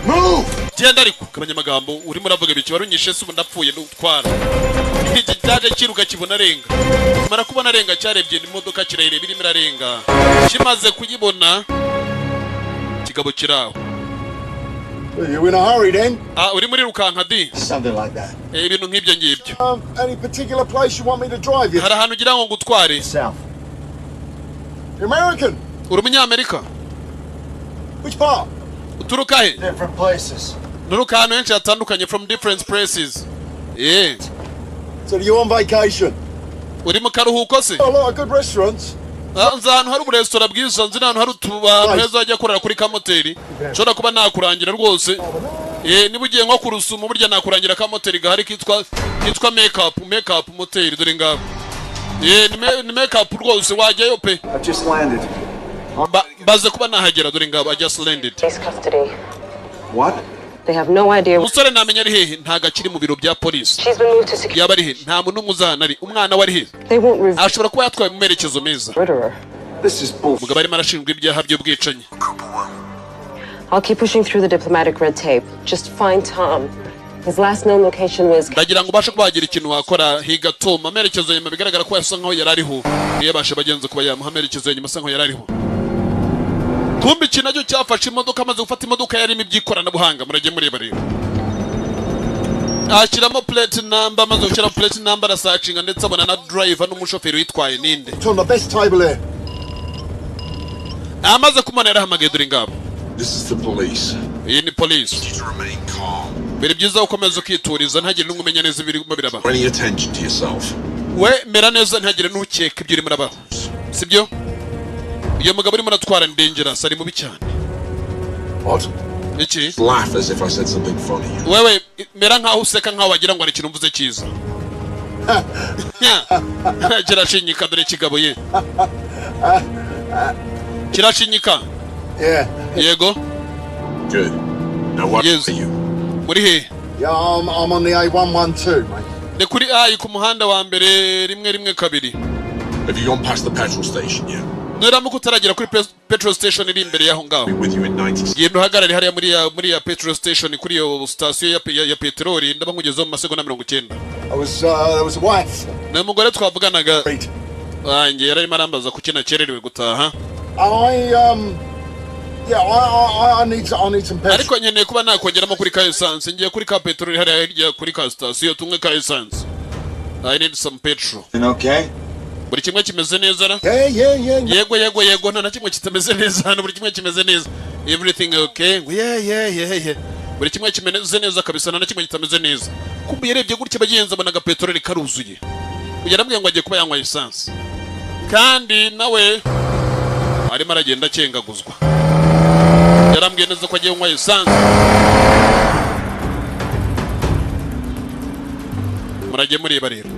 Move. Genda ariko gabanya amagambo, urimo uravuga ibiki? Warunyishe se ubu ndapfuye, ndutwara. Iki cyaje kiruka kibona arenga, mara kubona arenga cyarebye imodoka kirayireba irimo irarenga. Kimaze kuyibona, kigabo kiraho. You in a hurry then? Ah, uri muri rukanka di. Something like that. Ibintu nk'ibyo ngibyo. Any particular place you want me to drive you? Hari ahantu ugira ngo ngutware? South. You're American. Uri umunyamerika? Which part? Uturuka he? Different places. Nturuka ahantu henshi hatandukanye, from different places. So you're on vacation? Uri mu karuhuko se? A lot of good restaurants. Ah, nzi ahantu hari uburesitora bwiza, nzi n'ahantu hari utubantu heza wajya kurara kuri kamoteri. Nshobora kuba nakurangira rwose. Niba ugiye nko ku Rusumo, burya nakurangira kamoteri gahari kitwa make up motel. Dore ngabo. Ni make up rwose, wajyayo pe. I've just landed. Mbaze kuba nahagera. Dore ngabo, I just landed. Police custody. What? They have no idea. Umusore ntamenya ari hehe, ntago akiri mu biro bya polisi. She's been moved to security. Yaba ari he? Nta muntu n'umwe uzi ahantu ari. Umwana we ari he? They won't reveal. Ashobora kuba yatwaye mu merekezo meza. Murderer. This is bullshit. Umugabo arimo arashinjwa ibyaha by'ubwicanyi. I'll keep pushing through the diplomatic red tape. Just find Tom. His last known location was. Ndagira ngo ubashe kuba wagira ikintu wakora, higa Tom. Amerekezo nyuma bigaragara ko yasa nkaho yari ariho, niyo yabashe bagenzi kuba yamuha amerekezo nyuma, asa nkaho yari ariho. Kumbe iki nacyo cyafashe imodoka. Amaze gufata imodoka yarimo iby'ikoranabuhanga, murajye mureba rero. Ashyiramo plate number. Amaze gushyiramo plate number, arasearchinga ndetse abona na driver n'umushoferi witwaye ninde. It's on the best table here. Amaze kumubona yarahamagaye, dore ingabo. This is the police. Iyi ni polisi. You to remain calm. Biri byiza ukomeza ukituriza, ntagire n'umwe umenya neza ibirimo biraba. Any attention to yourself. We mera neza, ntihagire n'ukeka ibyo urimo urabaho, sibyo? Uyu mugabo urimo uratwara ni dangerous, ari mubi cyane. What? Iki? Laugh as if I said something funny. Wewe mera nkaho useka, nkaho wagira ngo hari ikintu mvuze cyiza. Nya. Kirashinyika, dore kigabo ye kirashinyika. Yeah. Yego. Good. Now what Yes. are you? Muri he? Yeah, I'm on the A112, mate. Ni kuri A ku muhanda wa mbere 112. Have you gone past the petrol station yet? Nuramuka utaragera kuri petrol station iri imbere y'aho ngaho, Be with you in 90 genda uhagarare hariya muri ya petrol station, kuri iyo sitasiyo ya peteroli, ndaba nkugezeho mu masegonda 90. I was, there was a wife. Ni umugore twavuganaga Right. wanjye, yari arimo arambaza kuki nakererewe gutaha. Yeah, I need some petrol. Ariko nkeneye kuba nakongeramo kuri ka essence. Ngiye kuri ka peteroli hariya hirya kuri ka sitasiyo, tunywe ka essence. I need some petrol. Okay? Buri kimwe kimeze neza ra? Yeah. Yego, yego, yego, nta na kimwe kitameze neza hano, buri kimwe kimeze neza. Everything okay? Ngo yeah, buri kimwe kimeze neza kabisa, nta na kimwe kitameze neza. Kumbe yarebye gutya bagenzi, abona agapeteroli karuzuye. Yarambwiye ngo agiye kuba yanywa essence, kandi nawe arimo aragenda akengaguzwa. Yarambwiye neza ko agiye kunywa essence. Murajye mureba rero,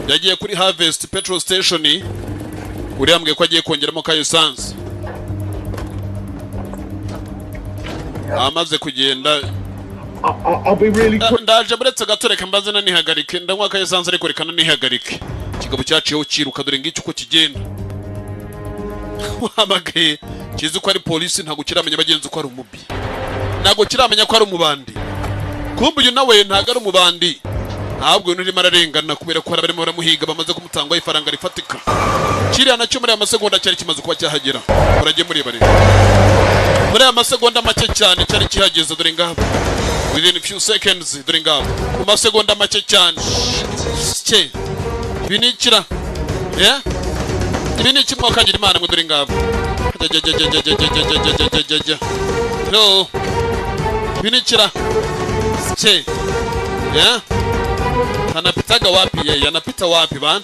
yagiye kuri Harvest petrol station. Uriya ambwiye ko agiye kongeramo ka essence. Amaze kugenda I'll be really Ah, ndaje, buretse gato, reka mbanze nanihagarike. Ndanywa ka essence, ariko reka nanihagarike. Ikigabo cyaciyeho kiruka, dore ngicyo uko kigenda. Wahamagaye kizi ko ari polisi, ntabwo kiramenya bagenzi ko ari umubi, ntabwo kiramenya ko ari umubandi. Kumbe uyu nawe ntabwo ari umubandi, ahubwo uyu urimo ararengana kubera ko hari abarimo baramuhiga bamaze kumutangaho ifaranga rifatika. Kiriya nacyo muri aya masegonda cyari kimaze kuba cyahagera. Murajye mureba rero, muri aya masegonda make cyane cyari kihageze, dore ngabo. Within few seconds, dore ngabo, mu masegonda make cyane. Cye ibi ni ikira, yeah? Ibi ni iki mwakagira Imana mwe? Dore ngabo. Jya, no, ibi ni ikira cye, yeah? Anapitaga wapi yeye? Anapita wapi bana?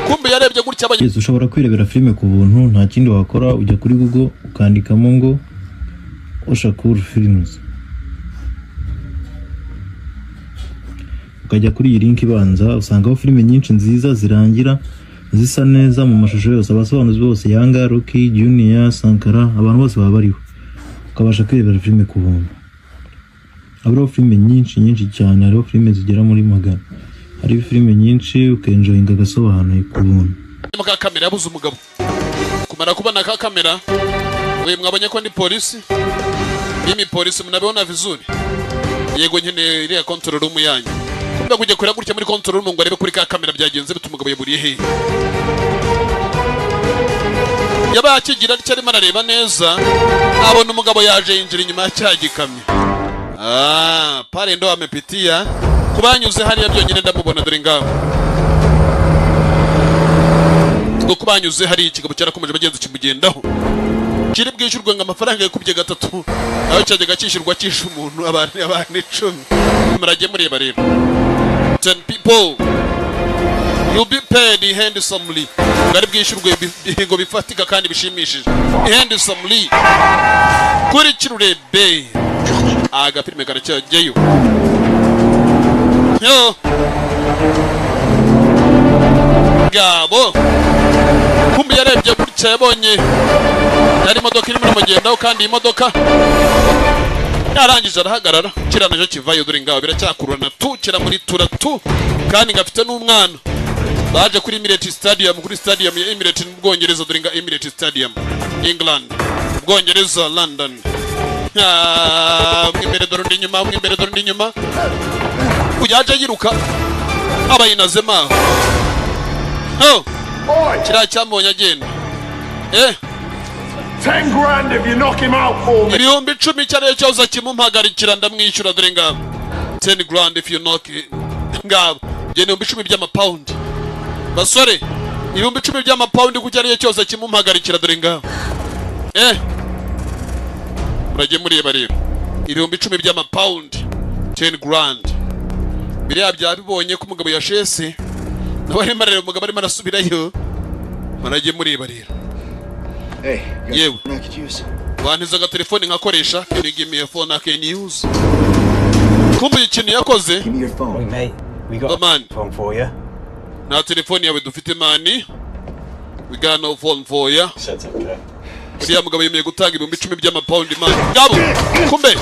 Kumbe yarebye gutya abanye Yes, ushobora kwirebera filime ku buntu. Nta kindi wakora, ujya kuri Google ukandikamo ngo Oshakur Films, ukajya kuri iyi link ibanza, usangaho filime nyinshi nziza zirangira zisa neza mu mashusho yose, abasobanuzi bose, Yanga, Rocky, Junior, Sankara, abantu bose baba bariho, ukabasha kwirebera filime ku buntu. Hariho filime nyinshi nyinshi cyane, hariho filime zigera muri 100, hariho filime nyinshi ukenjoyinga agasobanuye ku buntu. Ka kamera yabuze umugabo. Kumara kubona ka kamera, we mwabonye ko ndi polisi, mimi polisi, mnabiona vizuri. Yego, nkeneye iriya control room yanyu. Kumbe kujya kureba gutya muri control room ngo arebe kuri ka kamera byagenze bite, umugabo yaburiye hehe. Yabaye akigira atya, arimo arareba neza, abona umugabo yaje yinjira inyuma ya cya gikamyo. Ah, pale ndo amepitia, kubanyuze hariya byonyine ndamubona, dore ngaho. Ngo kubanyuze hariya, ikigabo cyarakomeje bagenzi kimugendaho. Kiri bwishyurwe ngo amafaranga yakubye gatatu aho cyajyaga cyishyurwa cyishe umuntu, abantu 10. Murajye mureba rero, 10 people, you'll be paid handsomely. Ngo ari bwishyurwe ibihigo bifatika kandi bishimishije, handsomely. Kuri kirurebe agafilime karacyajyayo yo gabo. Kumbe yarebye gutya, yabonye yari imodoka irimo iramugendaho, kandi iyi modoka yarangije arahagarara. Kiriya nacyo kivayo, dore ngabo, biracyakururana tu kira muri tura tu, kandi ngafite n'umwana. Baje kuri Emirates Stadium, kuri stadium ya Emirates mu Bwongereza, dore nga Emirates Stadium, England, Bwongereza, London. Ah, umwe imbere dore undi inyuma, umwe imbere dore undi inyuma. Uyaje yiruka aba yinazemo aho. Oh, kiriya cyamubonye agenda, eh. 10 grand if you knock him out for me. 10,000 icyo ari cyo cyose kimumpagarikira ndamwishyura, dore ngabo. 10 grand if you knock it. Ngabo ibyo ni 10,000 by'amapawundi, basore, 10,000 by'amapawundi ku cyo ari cyo cyose kimumpagarikira. Dore ngabo, murajye mureba rero, 10,000 by'amapawundi, 10 grand. Biriya byabibonye ko umugabo yashese, nawe arimo arareba umugabo arimo arasubirayo. Murajye mureba rero. Hey, you got Yewe. something I could use? Wantiza agatelefoni nkakoresha? Can you give me a phone I can use? Kumva ikintu yakoze. Give me your phone. Mate, we got Oh, man. a phone for you. Nta telefoni yawe dufite, man. We got no phone for ya. Said okay. Uriya mugabo yemeye gutanga 10,000 by'amapawundi, man. Ngabo kumbe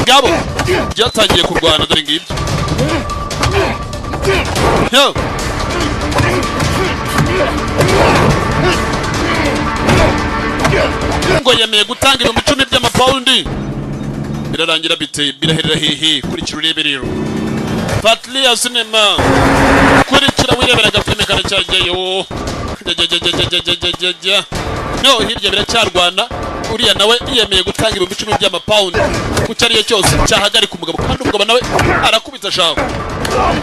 ngabo byatangiye kurwana. Dore ngibyo. Yo. Ngo yemeye gutanga 10,000 by'amapawundi. Birarangira bite? Biraherera hehe? Kurikira urebe rero Patria Cinema, kurikira wirebera agafilime karacyajyayo. Jya no hirya biracyarwana. Uriya nawe yemeye gutanga 10,000 by'amapawundi ku cyo ariyo cyose cyahagarika umugabo, kandi umugabo nawe arakubita shaho,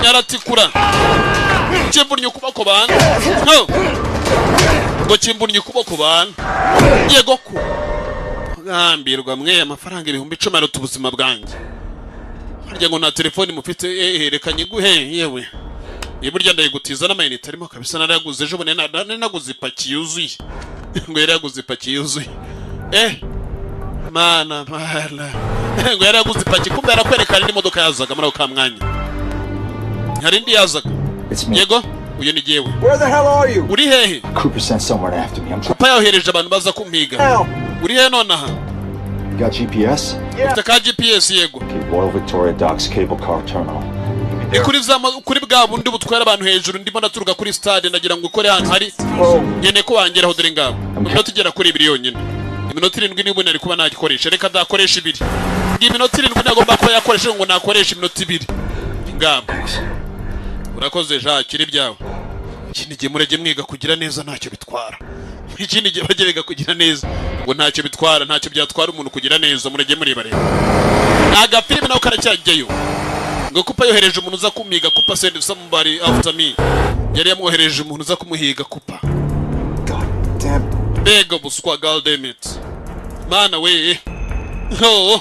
yaratikura. Kimvunnye ukuboko bana. No ngo kimvunnye ukuboko bana. Yego ko gambirwa mwe, amafaranga 10,000 aruta ubuzima bwanjye. Harya ngo nta telefoni mufite? Reka nyiguhe. Yewe, iburya ndayigutiza n'amayinite arimo kabisa, narayaguze ejo bundi, naguze ipaki yuzuye. Ngo yari yaguze ipaki yuzuye. Mana mana, ngo yari yaguze ipaki. Kumbe yarakwereka hari n'imodoka yazaga muri ako ka mwanya, hari indi yazaga. Yego, uyu ni jyewe. Where the hell are you? Uri hehe? Cooper sent someone after me. I'm trying. Papa yohereje abantu baza kumpiga. Uri hehe nonaha? You got GPS? Ufite ka GPS? Yego. Okay, Royal Victoria Docks Cable Car Terminal. Ni kuri za kuri bwa bundi butwara abantu hejuru. Ndimo ndaturuka kuri stade, ndagira ngo ukore ahantu hari nkeneye ko wangeraho. Dore ngabo, iminota igera kuri 2 yonyine, iminota 7 niba nari kuba nagikoresha. Reka ndakoresha 2. Ngi iminota 7 nagomba kuba yakoresha, ngo nakoresha iminota 2. Ngabo, urakoze Jacques, iri byawe. Ikindi gihe murajye mwiga kugira neza, ntacyo bitwara. Ikindi gihe bajye biga kugira neza, ngo ntacyo bitwara, ntacyo byatwara umuntu kugira neza. Murajye mureba rero agafilime nawe karacyajyayo. Ngo Kupa yohereje umuntu uza kumiga. Kupa send somebody after me. Yari yamwohereje umuntu uza kumuhiga Kupa. Mbega buswa! God damn it, mana we! Oh,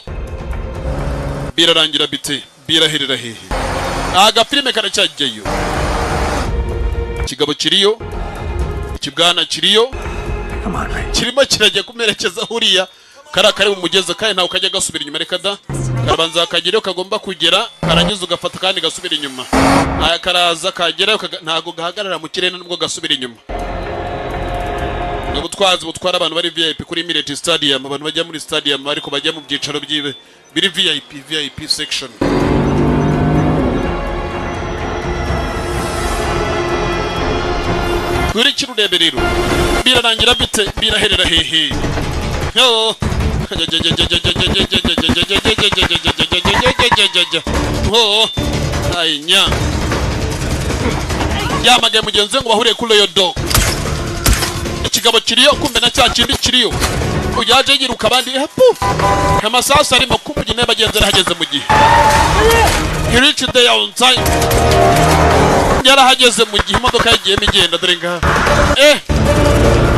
birarangira bite? Biraherera hehe? Agafilime karacyajyayo. Ikigabo kiriyo, ikibwana kiriyo, kirimo kirajya kumerekeza huriya kariya kari mu mugezi, kandi ntawe kajya gasubira inyuma. Reka da, karabanza kagerayo kagomba kugera, karangiza ugafata kandi gasubira inyuma. Aya karaza kagerayo, ntago gahagarara mu kirere nubwo gasubira inyuma. Ni ubutwazi butwara abantu bari VIP kuri Emirates Stadium, abantu bajya muri stadium ariko bajya mu byicaro byibe biri VIP, VIP section. Kurikira urebe rero birarangira bite? Biraherera hehe? Yo. Oh, ayinya yamagaye mugenzi we ngo bahuriye kuri Royal Dog. Ikigabo kiriyo, kumbe na cya kindi kiriyo. Uyaje yiruka, abandi puf, amasasu arimo. Kumbe nawe bagenzi yarahageze mu gihe. He reached there on time, yarahageze mu gihe imodoka yagiyemo igenda. Dore ngaha,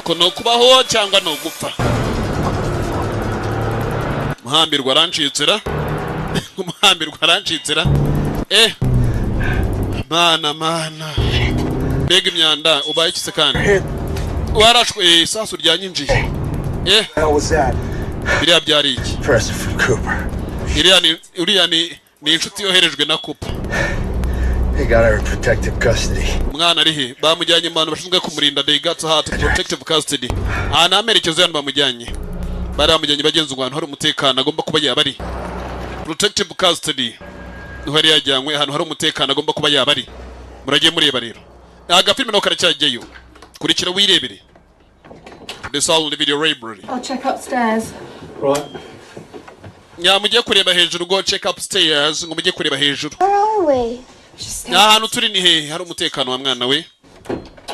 ko ni ukubaho cyangwa ni ugupfa. Muhambirwa arancitsira, umuhambirwa arancitsira. Mana mana, mbega imyanda! Ubaye iki se kandi? Warashwe, isasu ryanyinjiye. Hell was that? Biriya byari iki? Present from Cooper. Iriya ni uriya ni inshuti yoherejwe na Cooper. They got her in protective custody. Umwana ari he? Bamujyanye mu bantu bashinzwe kumurinda. They got her to protective custody. Aha ni amerekezo y'ahantu bamujyanye. Bari bamujyanye bagenzi ngo ahantu hari umutekano agomba kuba yaba ari. Protective custody niho yari yajyanywe, ahantu hari umutekano agomba kuba yaba ari. Muragiye mureba rero agafilime naho karacyajyayo. Kurikira wirebere The Sound Video Library. I'll check upstairs. Right. Nya mujye kureba hejuru. Go check upstairs, ngo mujye kureba hejuru. Where are we? Ahantu turi ni hehe hari umutekano wa mwana we?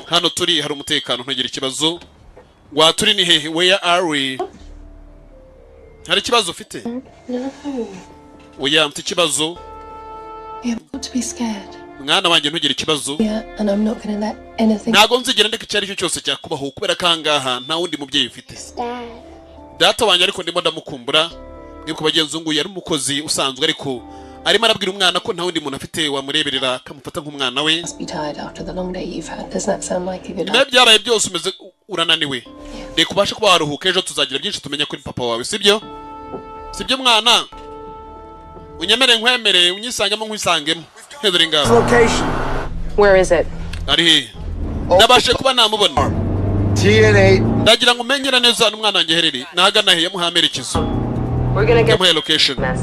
Hano turi hari umutekano, ntugire ikibazo. Wa turi ni hehe? Where are we? Hari ikibazo ufite? No. Oya, mfite ikibazo. Not to be scared. Mwana wanjye, ntugire ikibazo. Yeah, and I'm not gonna let anything. Ntabwo nzigera ndeka icyo ari cyo cyose cyakubaho, kubera ko ahangaha nta wundi mubyeyi ufite. Dad. Data wanjye, ariko ndimo ndamukumbura. Mwibuka bagenzi, ngo yari umukozi usanzwe, ariko arimo arabwira umwana ko nta wundi muntu afite wamureberera akamufata nk'umwana we. Must be tired after the long day you've had. Doesn't that sound like a good Nyuma y'ibyabaye byose umeze urananiwe. Reka ubashe kuba waruhuka, ejo tuzagira byinshi tumenya kuri papa wawe, sibyo? Sibyo mwana? Unyemere nkwemere, unyisangemo nkwisangemo. Dore ngabo. Location. Where is it? Ari hehe? Nabashe kuba namubona. TN8. Ndagira ngo umenyere neza ahantu umwana wanjye aherereye, nahagana he. Yamuhaye amerekezo. We're gonna get Yamuhaye location. mess.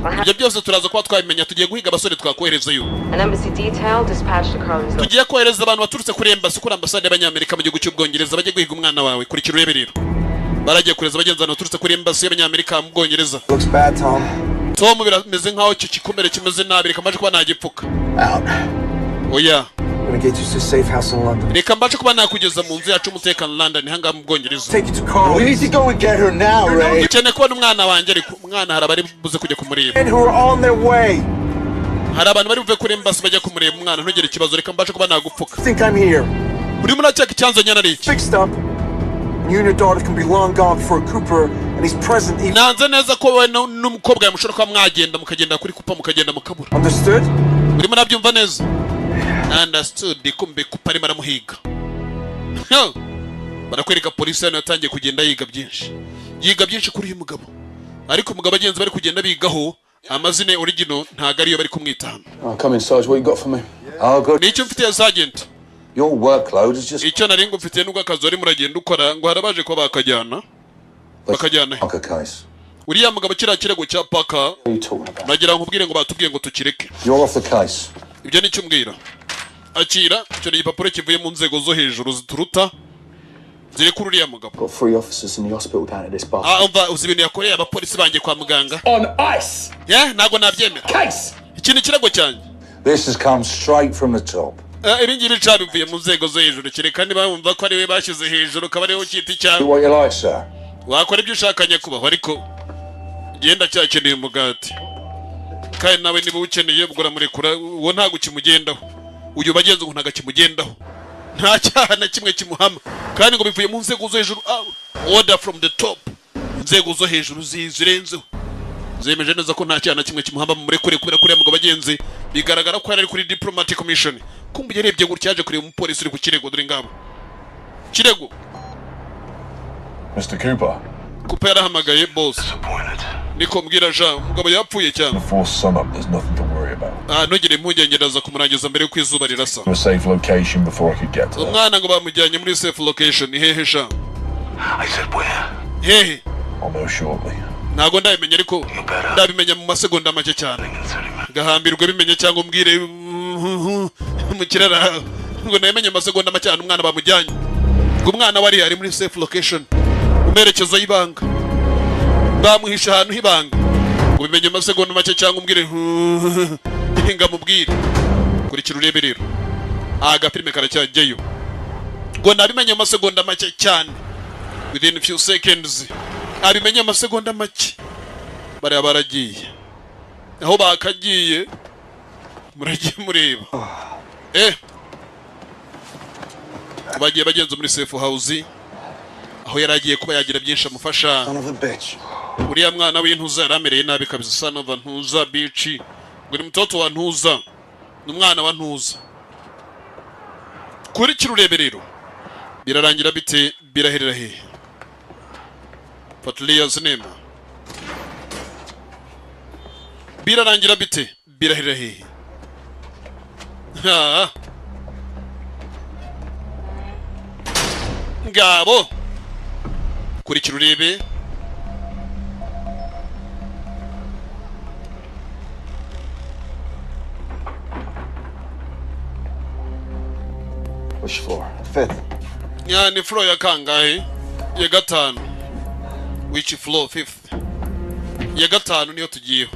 I'll have Ibyo byose turaza kuba twabimenya. Tugiye guhiga abasore twakoherezayo. an embassy detail dispatched to Carlin's. Tugiye kohereza abantu baturutse kuri embassy, kuri ambasade y'Abanyamerika mu gihugu cy'Ubwongereza, bajye guhiga umwana wawe. Kurikira urebe rero, baragiye kohereza bagenzi abantu baturutse kuri embassy y'Abanyamerika mu Bwongereza. Looks bad, Tom. Tom, birameze nkaho icyo gikomere kimeze nabi. Reka mbashe kuba nagipfuka. Out. Oya. I'm gonna get you to a safe house in London. Reka mbashe kuba nakugeza mu nzu yacu y'umutekano London, ahangaha mu Bwongereza. Take you to Carl. We need to go and get her now, Ray. Dukeneye kubona umwana wanjye, ariko umwana hari abari buze kujya kumureba. Men who are on their way. Hari abantu bari buve kuri embassy bajya kumureba umwana. Ntugire ikibazo, reka mbashe kuba nagupfuka. Think I'm here. Urimo urakeka icyanzanye ari iki? Fixed up. You and your daughter can be long gone before Cooper and he's present even. Nanze neza ko wowe n'umukobwa yawe mushobora kuba mwagenda, mukagenda kuri Cooper, mukagenda mukabura. Understood? Urimo urabyumva neza? Understood. Kumbe Cooper arimo aramuhiga. Huh. Barakwereka polisi hano yatangiye kugenda yiga byinshi, yiga byinshi kuri uyu mugabo, ariko umugabo agenzi bari kugenda bigaho amazina original ntago ariyo bari kumwita hano. Oh, come in, Sarge. What you got for me? Oh, good. Nicyo mfitiye, Sergeant? Your workload is just Icyo nari ngufitiye nubwo akazi wari muragenda ukora, ngo harabaje kuba bakajyana, bakajyana he? Parker case. Uriya mugabo, kiriya kirego cya Parker. What are you talking about? Nagira ngo nkubwire ngo batubwiye ngo tukireke. You're off the case. Ibyo nicyo umbwira? Akira, icyo ni igipapuro kivuye mu nzego zo hejuru zituruta, zirekura uriya mugabo. Got three officers in the hospital down at this bar. Ah, umva, uzi ibintu yakoreye abapolisi banjye kwa muganga? On ice! Ye, ntabwo nabyemera. Case! Iki ni ikirego cyanjye. This has come straight from the top. Eh, ibi ngibi ca bivuye mu nzego zo hejuru, kereka niba wumva ko ari we bashyize hejuru, ukaba ariwe ukita icyawe. Do what you like, sir. Wakora ibyo ushaka nyakubahwa, ariko genda cyakeneye umugati, kandi nawe niba uwukeneye ubwo uramurekura. Uwo ntabwo ukimugendaho. Uyu bagenzi ngo ntabwo akimugendaho, nta cyaha na kimwe kimuhama, kandi ngo bivuye mu nzego zo hejuru. Ah, order from the top, inzego zo hejuru zirenzeho zemeje neza ko nta cyaha na kimwe kimuhama, murekure. Kubera kuriya mugabo bagenzi bigaragara ko yari ari kuri diplomatic mission. Kumva yarebye gutya, yaje kureba umupolisi uri ku kirego. Dore ngabo kirego. Mr. Cooper, Cooper yarahamagaye. Boss, niko mbwira Jean, umugabo yapfuye cyane. before sunup, there's nothing to worry about. Ah, ntugire impungenge, ndaza kumurangiza mbere y'uko izuba rirasa. To a safe location before I could get to there. Umwana ngo bamujyanye muri safe location. Hehe sha? Hehe? I'll know shortly. Ntabwo ndabimenya, ariko ndabimenya mu masegonda make cyane. Gahambirwe bimenye cyangwa umbwire mu kirara ngo namenye amasegonda make cyane umwana bamujyanye, ngo umwana wari ari muri safe location, mu merekezo y'ibanga, bamuhisha ahantu h'ibanga, ngo bimenye amasegonda make cyangwa umbwire ngamubwire. Kurikira urebe rero, agafilime karacyajyayo, ngo nabimenye amasegonda make cyane, within few seconds, abimenye amasegonda make. Bariya baragiye aho bakagiye, muragiye mureba bagiye bagenza muri safe house aho yari agiye kuba yagira byinshi amufasha. Son of a bitch. Uriya mwana w'intuza yari amereye nabi kabisa. Son of a ntuza bitch, ngo ni mtoto wa ntuza, ni umwana wa ntuza. Kurikira urebe rero, birarangira bite? Biraherera hehe? Fuatilia sinema, birarangira bite? Biraherera hehe? Ha. Ngabo, kurikira urebe. Which floor? Fifth. Ya, ni floor ya kangahe? Ya gatanu. Which floor? Fifth. Ya gatanu niyo tugiyeho.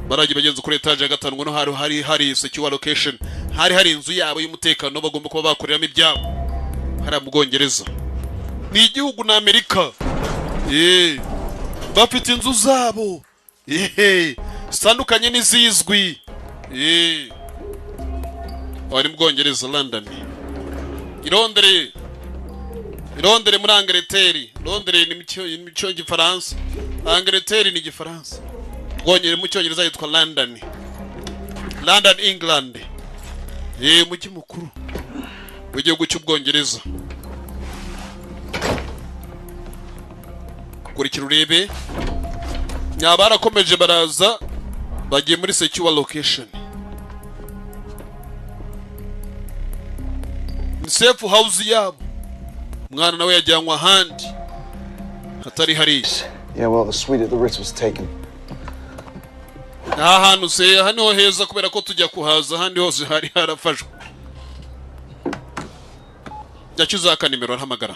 Baragiye bagenze kuri etaje ya gatanu, ngo no hari secure location, hari inzu yabo y'umutekano bagomba kuba bakoreramo ibyabo hariya mu Bwongereza. Ni igihugu na Amerika, bafite inzu zabo zitandukanye n'izizwi. Wari mu Bwongereza, London, i Londres, i Londres muri Angleterre. Londres ni mu cyo Gifaransa, Angleterre ni Igifaransa. Bwongereza mu Cyongereza yitwa London, London, England. Umujyi mukuru w'igihugu cy'Ubwongereza. Kurikira urebe, nyabarakomeje baraza, bagiye muri secure location, ni safe house yabo. Umwana nawe yajyanwe ahandi hatari hariya. Yeah, well, the suite at the Ritz was taken. Nta hantu se, aha niho heza kubera ko tujya kuhaza, ahandi hose hari harafashwe. Yacyuze nimero, arahamagara.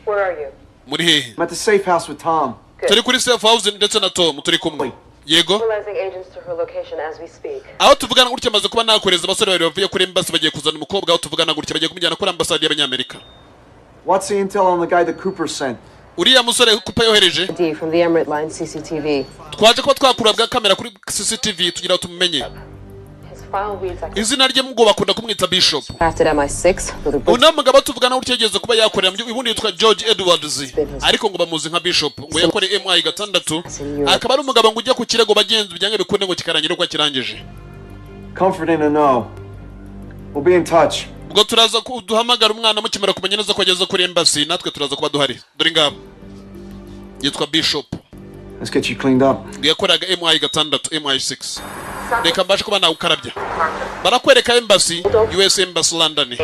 Where are you? Muri hehe? I'm at the safe house with Tom. Turi kuri safe house ndetse na Tom turi kumwe, yego. Mobilizing agents to her location as we speak. Aho tuvugana gutya amaze kuba nakohereza abasore babiri bavuye kuri embassy, bagiye kuzana umukobwa. Aho tuvugana gutya bagiye kumujyana kuri ambasade y'Abanyamerika. What's the intel on the guy that Cooper sent? Uriya musore Cooper yohereje? D from the Emirate Line CCTV. Twaje kuba twakura bwa kamera kuri CCTV tugira ngo tumumenye. His file reads like Izina rye ngo bakunda kumwita Bishop. crafted MI6 with a Uno mugabo tuvugana gutya yageze kuba yakorera mu ubundi yitwa George Edwards, ariko ngo bamuzi nka Bishop, ngo yakoreye MI 6, akaba ari umugabo ngo ujya ku kirego bagenzi byange bikunde ngo kikarangira uko akirangije. Comforting to know. We'll be in touch. Ubwo turaza duhamagara umwana mukimara kumenya neza ko ageze kuri embassy, natwe turaza kuba duhari. Dore ngabo, yitwa Bishop. Let's get you cleaned up. Ngo yakoraga MI 6, MI6. Reka mbashe kuba nawukarabya. Barakwereka embassy, US Embassy London,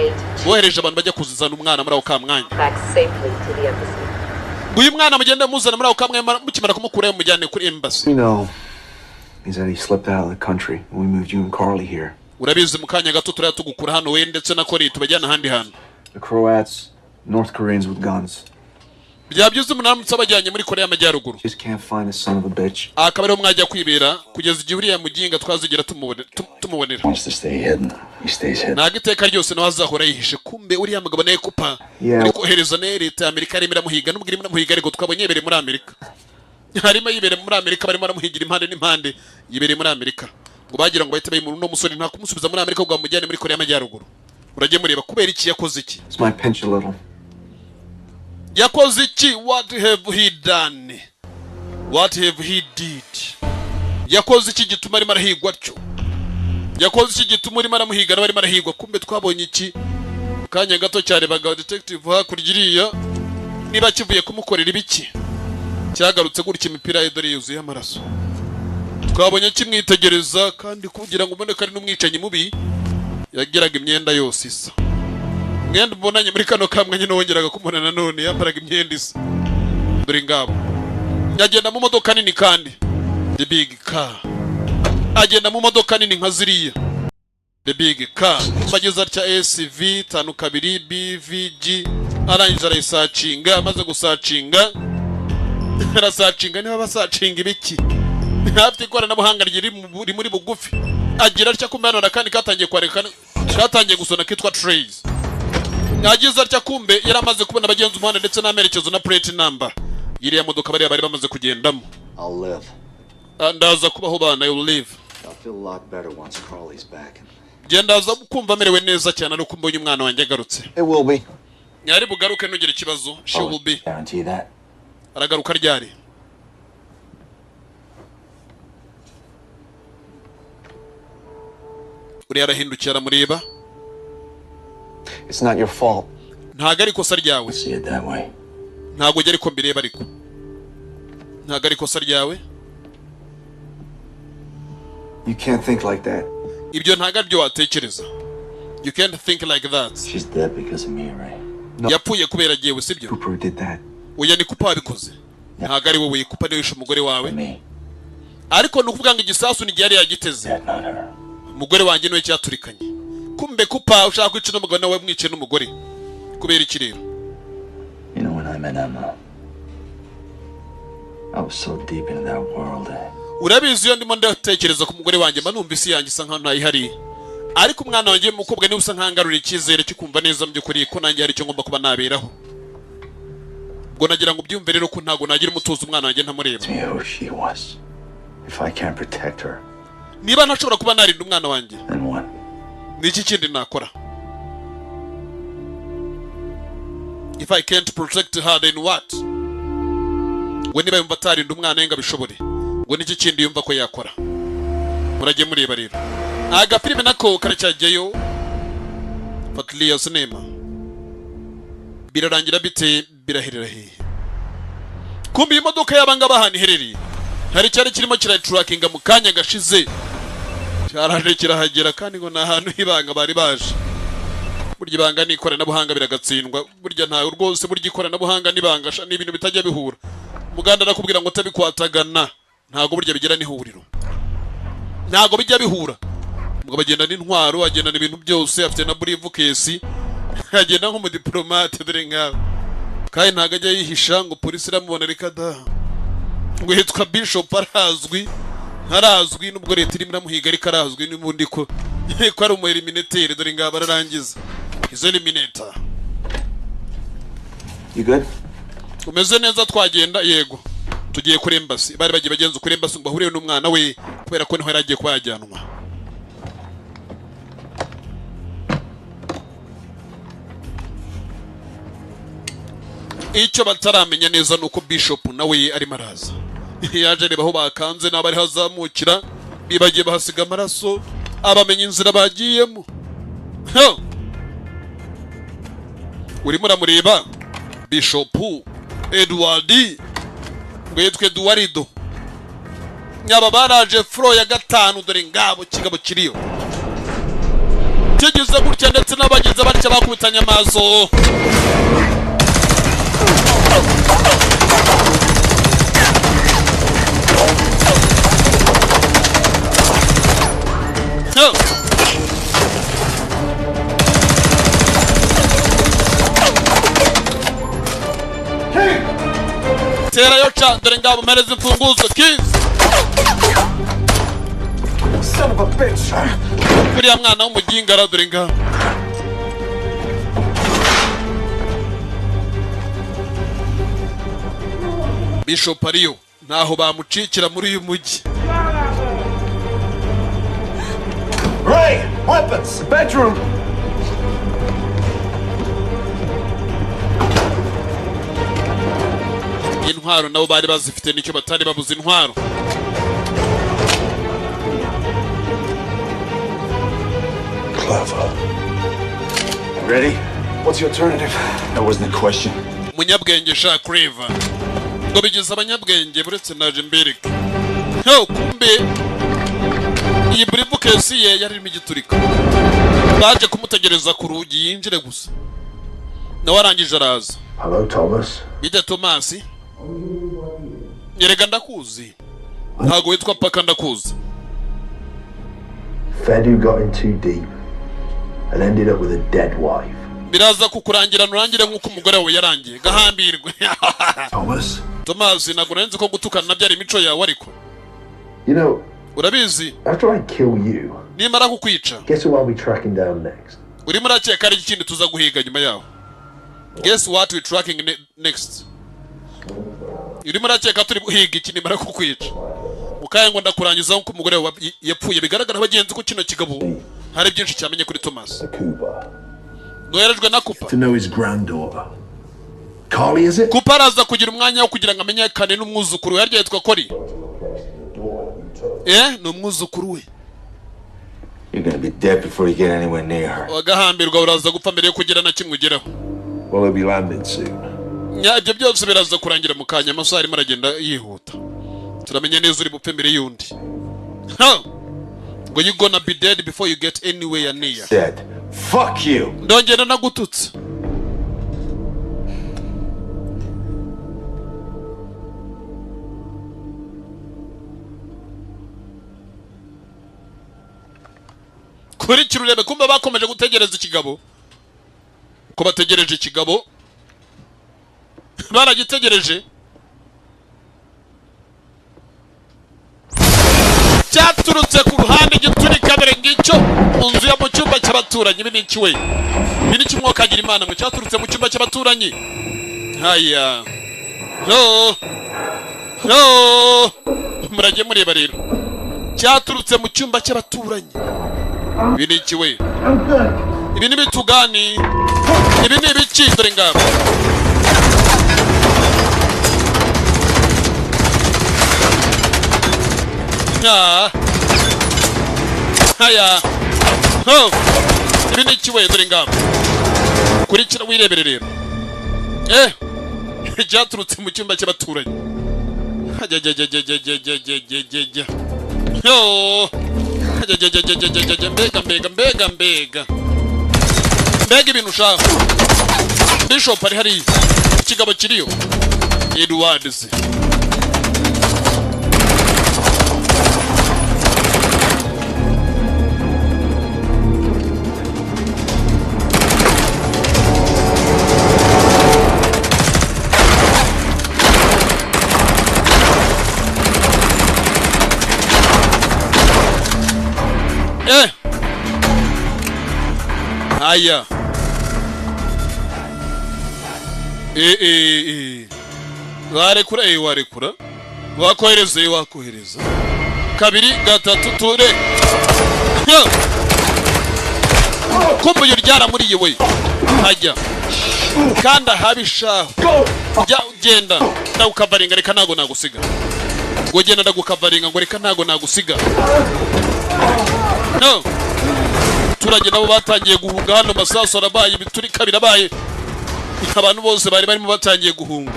bohereje abantu bajya kuzana umwana muri ako kamwanya. back safely to the embassy. Ngo uyu mwana mugende muzana muri ako kamwanya, mukimara kumukurayo mujyane kuri embassy. You know, is that he slipped out of the country when we moved you and Carly here. Urabizi, mu kanya gato turaya tugukura hano, we ndetse na Kori, tubajyana ahandi hantu. The Croats, North Koreans with guns. Byaba byiza umunani abajyanye muri Korea y'Amajyaruguru. Just can't find the son of a bitch. Akaba ariho mwajya kwibera kugeza igihe uriya muginga twazigera tumubonera. Wants to stay hidden. He stays hidden. Ntabwo iteka ryose nawe azahora yihishe. Kumbe uriya mugabo nawe Cooper uri kohereza nawe, leta ya Amerika irimo iramuhiga. Nubwo irimo iramuhiga ariko twabonye yibereye muri Amerika, harimo yibereye muri Amerika, barimo baramuhigira impande n'impande, yibereye muri Amerika. Ngo bagira ngo bahite bayimura uno musore, nta kumusubiza muri Amerika ngo bamujyane muri Korea y'Amajyaruguru. Urajye mureba kubera iki, yakoze iki? This might pinch a little. Yakoze iki? What have he done? What have he did? Yakoze iki gituma arimo arahigwa atyo? Yakoze iki gituma urimo aramuhiga nawe arimo arahigwa? Kumbe twabonye iki mu kanya gato cyarebaga detective hakurya iriya, niba kivuye kumukorera ibiki, cyagarutse gutya, imipira ye dore yuzuye amaraso. Twabonye kimwitegereza, kandi kugira ngo ubone ko ari n'umwicanyi mubi, yagiraga imyenda yose isa. Umwenda ubonanye muri kano kamwe nyine wongeraga kumubona nanone yambaraga imyenda isa. Dore ngabo, agenda mu modoka nini, kandi the big car, agenda mu modoka nini nka ziriya, the big car. Bageze atya SV 52 BVG, arangije arayisacinga. Amaze gusacinga, arasacinga niba basacinga ibiki, hafi ikoranabuhanga riri muri bugufi. Agira atya, kumbe hano kandi katangiye kwareka, katangiye gusona, kitwa Trace. Yagize atya, kumbe yari amaze kubona abagenzi umuhanda ndetse n'amerekezo na plate number iriya modoka bariya bari bamaze kugendamo. I'll live. Ndaza kubaho bana, you live. I'll feel a lot better once Carly's back. Njye ndaza kumva amerewe neza cyane ari uko mbonye umwana wanjye agarutse. It will be. Yari bugaruke, ntugire ikibazo. She will be. Guarantee that. Aragaruka ryari? Uriya arahindukiye aramureba. It's not your fault. Ntabwo ari ikosa ryawe. See it that way. Ntabwo ujya, ariko mbireba, ariko ntabwo ari ikosa ryawe. You can't think like that. Ibyo ntabwo aribyo watekereza. You can't think like that. She's dead because of me, right? Yapfuye kubera jyewe, sibyo? Cooper did that. Oya, ni Cooper wabikoze, ntabwo ari wowe. Cooper niwe wishe umugore wawe, ariko ni ukuvuga ngo igisasu ni igihe yari yagiteze, umugore wanjye niwe cyaturikanye. Kumbe Cooper ushaka kwica n'umugabo nawe mwice n'umugore kubera iki rero? You know, when I met Emma, I was so deep into that world. Urabizi, iyo ndimo ndatekereza ku mugore wanjye mba numva isi yanjye isa nkaho ntayihariye, ariko umwana wanjye w'umukobwa niwe usa nkangarura icyizere cyo kumva neza mu by'ukuri ko nanjye hari icyo ngomba kuba naberaho. Ubwo nagira ngo ubyumve rero ko ntabwo nagira umutuzo umwana wanjye ntamureba. Me who she was. If I can't protect her, Niba ntashobora kuba narinda umwana wanjye, Then what? ni iki kindi nakora? If I can't protect her, then what? We niba yumva atarinda umwana we ngo abishobore, ngo niki kindi yumva ko yakora? Murajye mureba rero, agafilime nako karacyajyayo. Fatiliya sinema birarangira bite? Biraherera hehe? Kumbe iyi modoka y'abangaba ahantu iherereye hari icyari kirimo kirayiturakinga mu kanya gashize, cyaraje kirahagera, kandi ngo ni ahantu h'ibanga bari baje. Burya ibanga n'ikoranabuhanga biragatsindwa. Burya ntawe rwose, burya ikoranabuhanga n'ibanga sha, ni ibintu bitajya bihura. Umuganda arakubwira ngo utabikwatagana ntabwo burya bigira n'ihuriro, ntabwo bijya bihura. Umugabo agenda n'intwaro, agendana ibintu byose, afite na briefcase, agenda nk'umudiplomate. Dore nkawe, kandi ntabwo ajya yihisha ngo polisi iramubona. Reka da, ngo yitwa Bishop, arazwi, arazwi nubwo leta irimo iramuhiga, ariko arazwi n'ubundi ko ari umu eliminator. Dore ngabo ararangiza izo eliminator. You good? Umeze neza? Twagenda? Yego, tugiye kuri embassy. Bari bagiye bagenza kuri embassy ngo bahure n'umwana we, kubera ko niho yari agiye kuba yajyanwa. Icyo bataramenya neza ni uko Bishop nawe arimo araza. Yaje areba aho bakanze n'abo ariho azamukira, bibagiye bahasiga amaraso, abamenya inzira bagiyemo. Ho! Urimo uramureba Bishop Edward, ngo yitwe Eduardo. Nyaba baraje floor ya gatanu. Dore ngabo, kigabo kiriyo kigeze gutya, ndetse n'abagize batya bakubitanye amaso. Ho! Terayo ca, dore ngabo, mpereza imfunguzo, keys. Son of a bitch! Uriya mwana w'umuginga ara, dore ngabo. Bishop ariyo, ntaho bamucikira muri uyu mujyi. Ray! Weapons! Bedroom! Intwaro nabo bari bazifite, nicyo batari babuze intwaro. Clever. Ready? What's the alternative? That wasn't a question. Umunyabwenge sha, clever, ngo bigeze abanyabwenge. Buretse naje mbereke. Ho, kumbe iyi briefcase ye yari irimo igiturika. Baje kumutegereza ku rugi yinjire gusa, nawe arangije araza. Hello, Thomas. Bite Tomasi? Nyerega ndakuzi, ntabwo witwa Paka, ndakuzi. Fed who got in too deep and ended up with a dead wife. Biraza kukurangira, nurangire nk'uko umugore wawe yarangiye, gahambirwe. Thomas? Tomasi, ntabwo nari nzi ko gutukana nabyo ari imico yawe, ariko You know, urabizi, after I kill you, nimara kukwica, guess who I'll be tracking down next? Urimo urakeka ari ikindi tuza guhiga nyuma yaho? Guess what we tracking next? Urimo urakeka turi guhiga iki nimara kukwica? Mukaye ngo ndakurangiza nk'uko umugore wawe yapfuye. Bigaragara abagenzi ko kino kigabo hari byinshi cyamenye kuri Thomas. Noherejwe na Cooper. To know his granddaughter. Carly, is it? Cooper araza kugira umwanya wo kugira ngo amenyekane n'umwuzukuru we. Harya yitwa Kori? Ni umwuzukuru we. You're gonna be dead before you get anywhere near her. Wagahambirwa, uraza gupfa mbere yo kugira na kimwe ugeraho. Well, he'll be landing soon. Nya, ibyo byose biraza kurangira mu kanya, amasaha arimo aragenda yihuta. Turamenya neza uri bupfe mbere y'undi. Ha! Ngo you gonna be dead before you get anywhere near. Said, fuck you! Ndongera nagututse. Kurikira urebe. Kumba bakomeje gutegereza ikigabo, ko bategereje ikigabo, baragitegereje, cyaturutse ku ruhande giturika. Dore ngicyo mu nzu yo mu cyumba cy'abaturanyi. Ibi ni iki we? Ibi ni kimwe kagira Imana ngo cyaturutse mu cyumba cy'abaturanyi. Haya, yo yo, murajye mureba rero. Cyaturutse mu cyumba cy'abaturanyi. Ibi ni iki we? Ibi ni bitugani? Ibi ni ibiki? Dore ngabo. Ah. Haya. Ho. Ibi ni iki we? Dore ngabo. Kurikira wirebere rero. Cyaturutse mu cyumba cy'abaturanyi. Ajajajajajajajajajajaj. Yo. Ajajajajajajaj. Mbega mbega mbega mbega. Mbega ibintu ushaka. Bishop ari hariya. Ikigabo kiriyo. Edwards. Haya. Warekura, warekura. Wakohereza, wakohereza. Kabiri, gatatu, ture. Kumbe uyu ryaramuriye we. Hajya. Kanda habishaho. Jya genda. Ndagukavaringa, reka ntago nagusiga. Ngo genda ndagukavaringa, ngo reka ntago nagusiga. No. Abaturage nabo batangiye guhunga hano, masasu arabaye, ibiturika birabaye. Abantu bose bari barimo batangiye guhunga.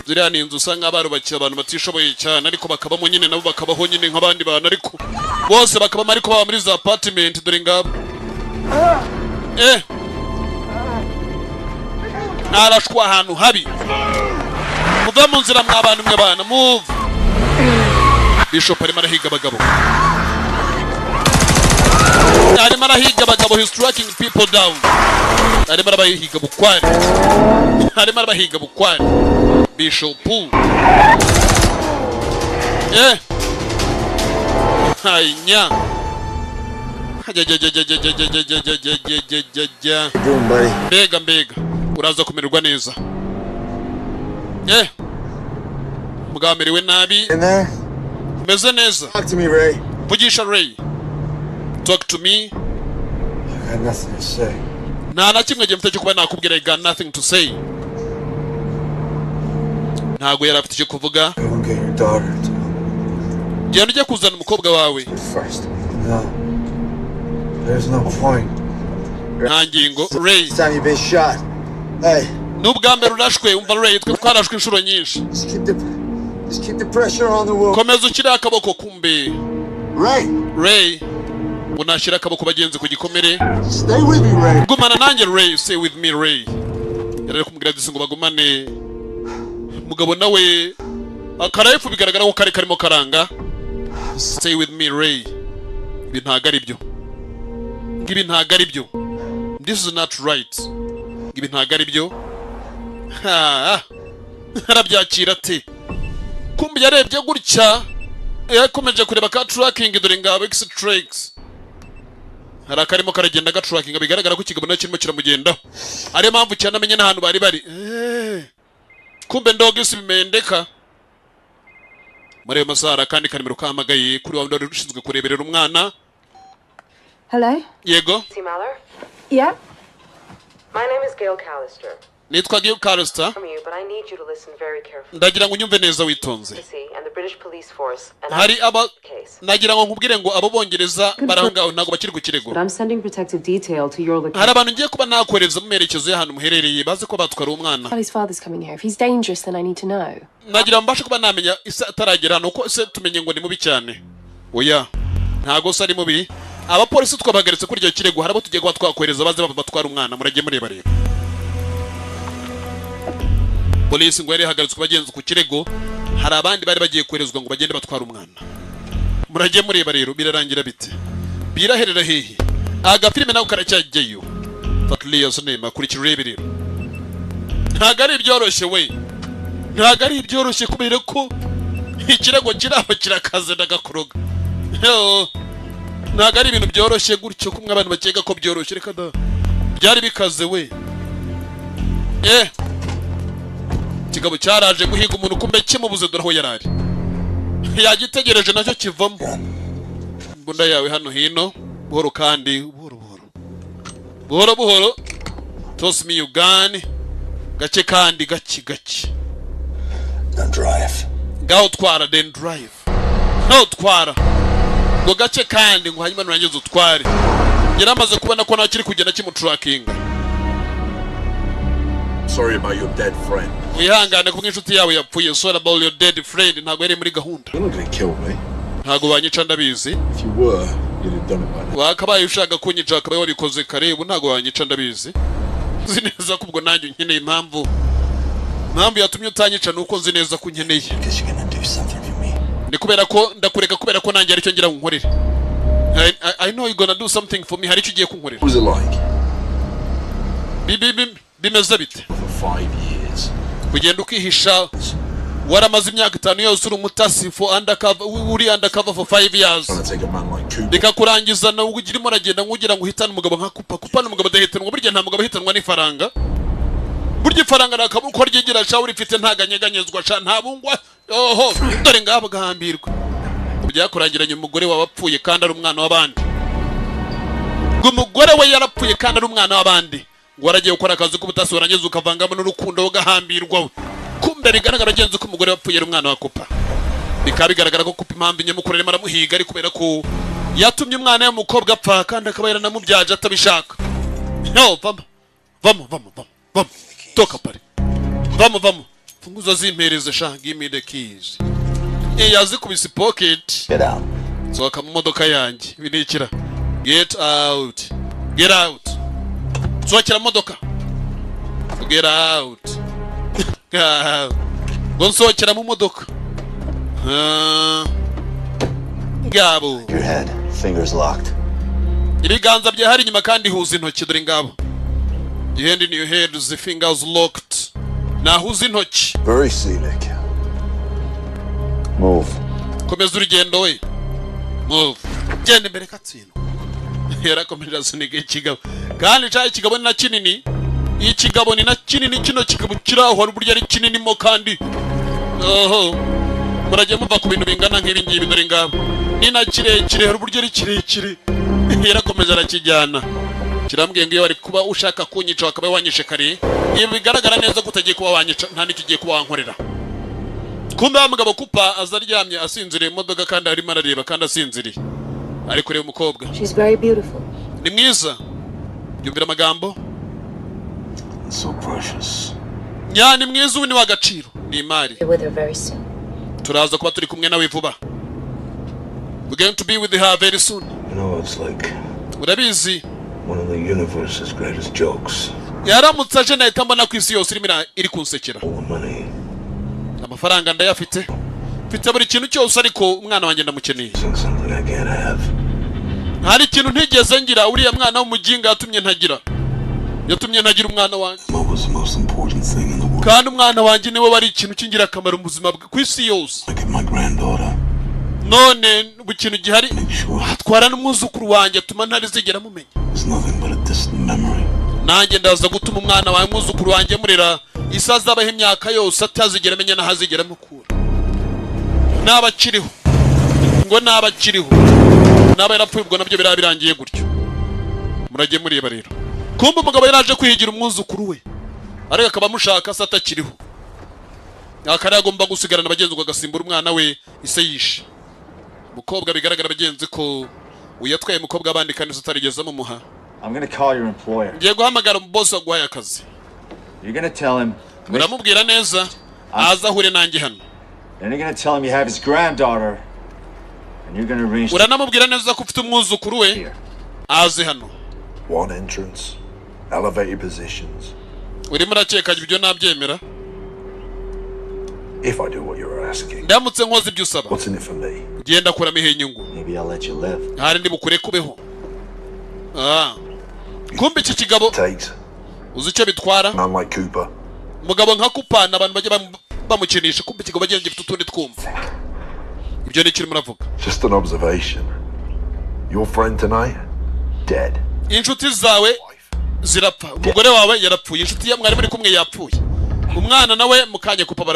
Ziriya ni inzu usanga barubakiye abantu batishoboye cyane, ariko bakabamo nyine, nabo bakabaho nyine nk'abandi bantu, ariko bose bakabamo, ariko baba muri za apartment. Dore ngabo. Arashwa ahantu habi. Muve mu nzira mwa bantu mwe bana, move. Bishop arimo arahiga abagabo. Arimo arahiga abagabo, he's tracking people down. Arimo arabahiga bukwari. Arimo arabahiga bukwari. Bishop. Hainya. Ajajajajajajajajajajajajajajaj. Doing, buddy. Mbega mbega. Uraza kumererwa neza. Mugabo nabi. In there? Meze neza. Talk to me, Ray. Vugisha Ray. Talk to me. I got nothing to say. Nta na kimwe mfite cyo kuba nakubwira. I got nothing to say. Ntago yari afite icyo kuvuga. Go and get your daughter. Genda ujye kuzana umukobwa wawe. First. No. There's no point. Nta ngingo. Ray. This time you've been shot. Hey. N'ubwa mbere urashwe, umva Ray, twe twarashwe inshuro nyinshi. Just keep the pressure on the wound. Komeza ushyire akaboko kumbe. Ray. Ray. Ngo nashyire akaboko bagenzi ku gikomere. Stay with me, Ray. Gumana nanjye Ray, stay with me Ray. Yari kumubwira disi ngo bagumane. Mugabo nawe akarayefu bigaragara ko kari karimo karanga. Stay with me Ray. Ibi ntago ari byo. Ibi ntago ari byo. This is not right. Ibi ntago ari byo. Ha. Arabyakira ate? Kumbe yarebye gutya. Yakomeje kureba ka tracking, dore ngabo X tracks. Hari akarimo karagenda ga tracking, bigaragara ko ikigabo nacyo kirimo kiramugendaho. Ariyo mpamvu cyane amenye n'ahantu bari bari. Kumbe ndogo isi bimendeka. Muri ayo masaha kandi kanimero kahamagaye kuri wa wundi ushinzwe kureberera umwana. Hello? Yego. Yeah. My name is Gail Callister. Nitwa Gail Callister. From you, but I need you to listen very carefully. Ndagira ngo unyumve neza witonze. And the British Police Force and Hari aba nagira ngo nkubwire ngo abo bongereza bari aho ngaho ntabwo bakiri ku kirego. But I'm sending protective detail to your location. Hari abantu ngiye kuba nakohereza mu merekezo y'ahantu muherereye baze ko batwara umwana. Charlie's father's coming here. If he's dangerous, then I need to know. Nagira ngo mbashe kuba namenya ise ataragera hano, kuko ise tumenye ngo ni mubi cyane. Oya, ntago se ari mubi. Abapolisi twabahagaritse kuri icyo kirego, hari abo tugiye kuba twakohereza baze batwara umwana. Muragiye mureba rero. Polisi ngo yari ihagaritswe bagenzi ku kirego, hari abandi bari bagiye koherezwa ngo bagende batwara umwana. Muragiye mureba rero birarangira bite? Biraherera hehe? Agafilime nako karacyajyayo. Fatliya Sinema, kurikira urebe rero. Ntago ari ibyoroshye we. Ntago ari ibyoroshye kubera ko ikirego kiraho kirakaze ndagakoroga. Ntago ari ibintu byoroshye gutyo kumwe abantu bakeka ko byoroshye, reka da. Byari bikaze we. Kigabo cyaraje guhiga umuntu kumbe kimubuze, dore aho yarari. Yagitegereje nacyo kivamo. Imbunda yawe hano hino, buhoro kandi buhoro buhoro buhoro buhoro. Toss me your gun, gake kandi gake gake. Now drive. Ngaho twara. Then drive, ngaho twara ngo gake kandi ngo hanyuma nurangiza utware. Yari amaze kubona ko nawe kiri kugenda kimuturakinga. Sorry about your dead friend. Wihangane kuko inshuti yawe yapfuye. Sorry about your dead friend. Ntabwo yari muri gahunda. You're not gonna kill me. Ntabwo banyica, ndabizi. If you were, you'd have done it by now. Wakabaye ushaka kunyica wakabaye wabikoze kare. Ubu ntabwo wanyica, ndabizi. Nzi neza ko ubwo nanjye unkeneye. Impamvu yatumye utanyica ni uko nzi neza ko unkeneye. Because you're gonna do something for me. Ni kubera ko ndakureka kubera ko nanjye aricyo ngira ngo nkorere. I know you're gonna do something for me. Hari icyo ugiye kunkorera. What was it like? Bimeze bite For 5 years. Kugenda ukihisha waramaze imyaka 5 yose uri umutasi for undercover, uri undercover for 5 years. Trying to take a man like Cooper. Bikakurangiza nawe urimo uragenda nk'ugira ngo uhitane umugabo nka Cooper. Cooper ni umugabo adahitanwa. Burya nta mugabo uhitanwa n'ifaranga. Burya ifaranga ntakabura uko ryigira sha, urifite ntaganyeganyezwa sha, ntabungwa. Oho, dore ngabo gahambirwa. Byakurangiranye umugore wawe apfuye kandi ari umwana w'abandi. Ngo umugore we yarapfuye kandi ari umwana w'abandi, ngo waragiye gukora akazi k'ubutasi warangiza ukavangamo n'urukundo ugahambirwa. Kumbe bigaragara agenzi ko umugore wapfuye ari umwana wa Cooper. Bikaba bigaragara ko Cooper impamvu nyamukuru arimo aramuhiga ari kubera ko yatumye umwana w'umukobwa apfa kandi akaba yaranamubyaje atabishaka. No, vamo vamo vamo vamo vamo, toka pale, vamo vamo, funguzo zimpereze sha, give me the keys. Yazikubise pocket. Get out. Sohoka mu modoka yanjye. Ibi ni ikira. Get out, get out, sohokera mu modoka. Get out, ngo nsohokera mu modoka. Ah, ngabo. Your head. Fingers locked. Ibiganza bye hari inyuma kandi huza intoki. Dore ngabo. Your hand in your head, the fingers locked, nahuza intoki. Very scenic. Move. Komeza urugendo we. Move, genda imbere. Katsindwa. Yarakomeje asunika ikigabo kandi cya ikigabo ni na kinini. Ikigabo ni na kinini. Kino kigabo kiri aho hari uburyo ari kinini mo kandi. Oho, murajya muva ku bintu bingana nk'ibi ngibi. Dore ngabo, ni na kirekire, hari uburyo ari kirekire. Yarakomeje arakijyana. Kirambwiye ngo iyo wari kuba ushaka kunyica wakaba wanyishe kare. Ibi bigaragara neza ko utagiye kuba wanyica, nta n'icyo ugiye kuba wankorera. Kumbe wa mugabo Cooper aza aryamye asinziriye mu modoka kandi arimo arareba kandi asinziriye ari kureba umukobwa. She's very beautiful. Ni mwiza. Yumvira amagambo. So precious. Nya ni mwiza, ubu ni w'agaciro, ni imari. Be with her very soon. Turaza kuba turi kumwe nawe vuba. We're going to be with her very soon. You know, it's like Urabizi, one of the universe's greatest jokes. yaramutse aje nahita mbona ko isi yose irimo iri kunsekera. All the money, Amafaranga ndayafite, mfite buri kintu cyose, ariko umwana wanjye ndamukeneye. something I can't have. Hari ikintu ntigeze ngira, uriya mwana w'umuginga yatumye ntagira, yatumye ntagira umwana wanjye. What was the most important thing in the world? Kandi umwana wanjye niwe wari ikintu cy'ingirakamaro mu buzima bwe ku isi yose. I get my granddaughter. None ubu ikintu gihari, atwara n'umwuzukuru wanjye, atuma ntarizigera mumenya. It's nothing but a distant memory. Nanjye ndaza gutuma umwana wawe, umwuzukuru wanjye, murera isi azabaho imyaka yose atazigera amenya n'aho azigera amukura, naba akiriho. Ngo naba akiriho, naba yarapfuye ubwo nabyo biraba birangiye gutyo. Murajye mureba rero. Kumbe umugabo yari aje kwihigira umwuzukuru we, ariko akaba amushaka se atakiriho, akaba agomba gusigarana abagenzi ngo agasimbura umwana we ise yishe. Umukobwa bigaragara abagenzi ko uyatwaye umukobwa abandi kandi se atarigeze amumuha. I'm gonna call your employer. Ngiye guhamagara umubosi waguhaye akazi. You're gonna tell him. Uramubwira neza aza ahure nanjye hano. Then you're gonna tell him you have his granddaughter, and you're gonna arrange. Uranamubwira neza ko ufite umwuzukuru we, aze hano. One entrance, elevated positions. Urimo urakeka ibyo nabyemera? If I do what you're asking, Ndamutse nkoze ibyo usaba, what's in it for me? Genda kuramo ihe inyungu? Maybe I'll let you live. Hari ndi bukure kubeho. Ah. Kumbe iki kigabo Takes uzi icyo bitwara? man like Cooper. Umugabo nka Cooper abantu bajya bamukinisha. Kumbe ikigabo agenda gifite utundi twumva. Ibyo ni kirimo uravuga. Just an observation. Your friend tonight, dead. Inshuti zawe zirapfa, umugore wawe yarapfuye, inshuti ya mwari muri kumwe yapfuye, umwana nawe mukanya Cooper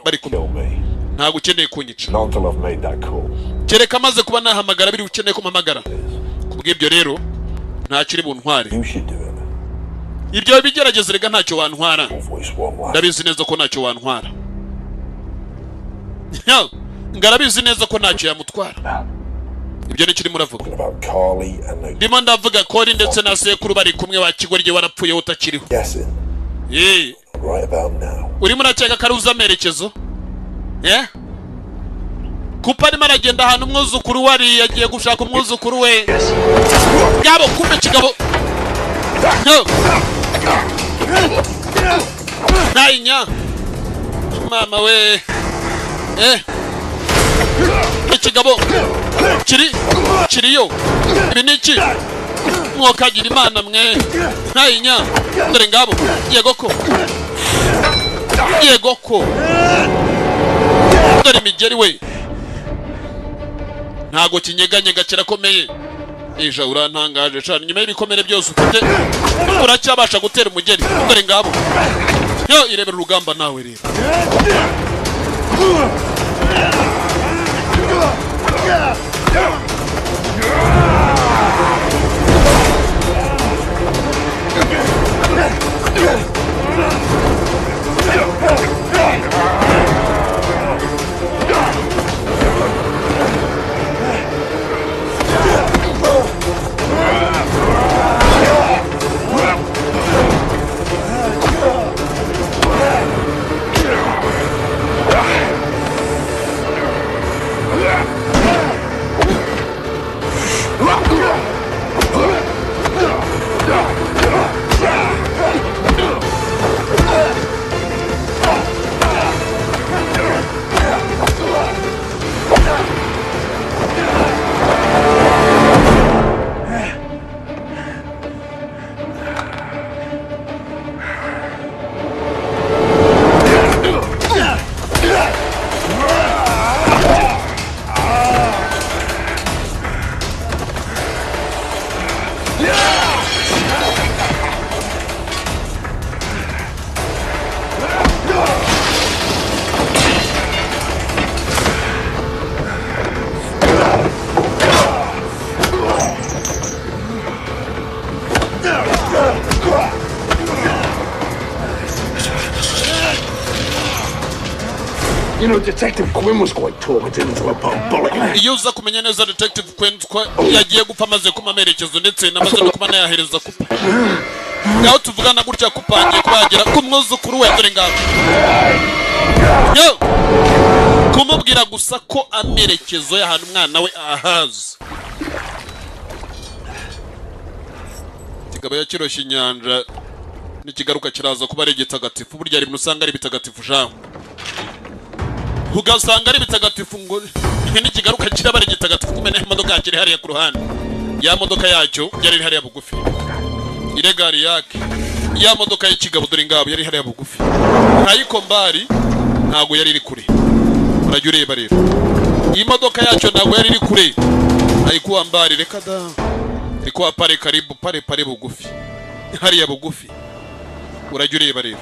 bari kumwe. Ntabwo ukeneye kunyica. Not until I've made that call. Kereka amaze kuba nahamagara biri ukeneye ko mpamagara. Kubw'ibyo rero ntacyo uri buntware. You should do it. Ibyo bigerageza rega, ntacyo wantwara. Voice one last. Ndabizi neza ko ntacyo wantwara. Yo, ngarabizi neza ko ntacyo yamutwara. Ibyo ni kirimo uravuga? About Carly and the Ndimo ndavuga Kori ndetse na sekuru bari kumwe, wa kigoryi, warapfuye utakiriho. guessing Eh, right about now. urimo urakeka ko ari uzi amerekezo? Eh? Kupa arimo aragenda ahantu umwuzukuru we ari, yagiye gushaka umwuzukuru we. Ngabo kumbe kigabo. No. Nayinya. Mama we. Eh. Ikigabo kiri kiriyo. Ibi ni iki? Mwokagira Imana mwe. Nayinya. Dore ngabo. Yego ko. Yego ko. Dore imigeri we. Ntago kinyeganyega, kirakomeye. Eja urantangaje cyane, nyuma y'ibikomere byose ufite uracyabasha gutera umugeri. Dore ngabo. Yo, irebera urugamba nawe rero. You know, Detective Quinn was quite talkative until I put a bullet in him. Iyo uza kumenya neza Detective Quinn ko yagiye gupfa amaze kuma amerekezo, ndetse namaze no kuba nayahereza Kupa. Ngaho tuvugana gutya, Kupa agiye kuba yagera ku mwuzukuru we. Dore ngaho. Yo! Kumubwira gusa ko amerekezo y'ahantu umwana we ahazi. Kigabo yakiroshye inyanja, nikigaruka kiraza kuba ari igitagatifu. Burya hari ibintu usanga ari bitagatifu shaho, ugasanga ari bitagatifu, ngo nikigaruka kiraba ari igitagatifu. Kumena imodoka yakiri hariya ku ruhande, ya modoka yacyo yari iri hariya bugufi, ile gari yake, ya modoka y'ikigabo. Dore ingabo yari hariya bugufi, ntayiko mbari, ntago yari iri kure. Urajya ureba rero, iyi modoka yacyo ntago yari iri kure, haikuwa mbali, reka da, ilikuwa pale karibu, pale pale bugufi, hariya bugufi. Urajya ureba rero,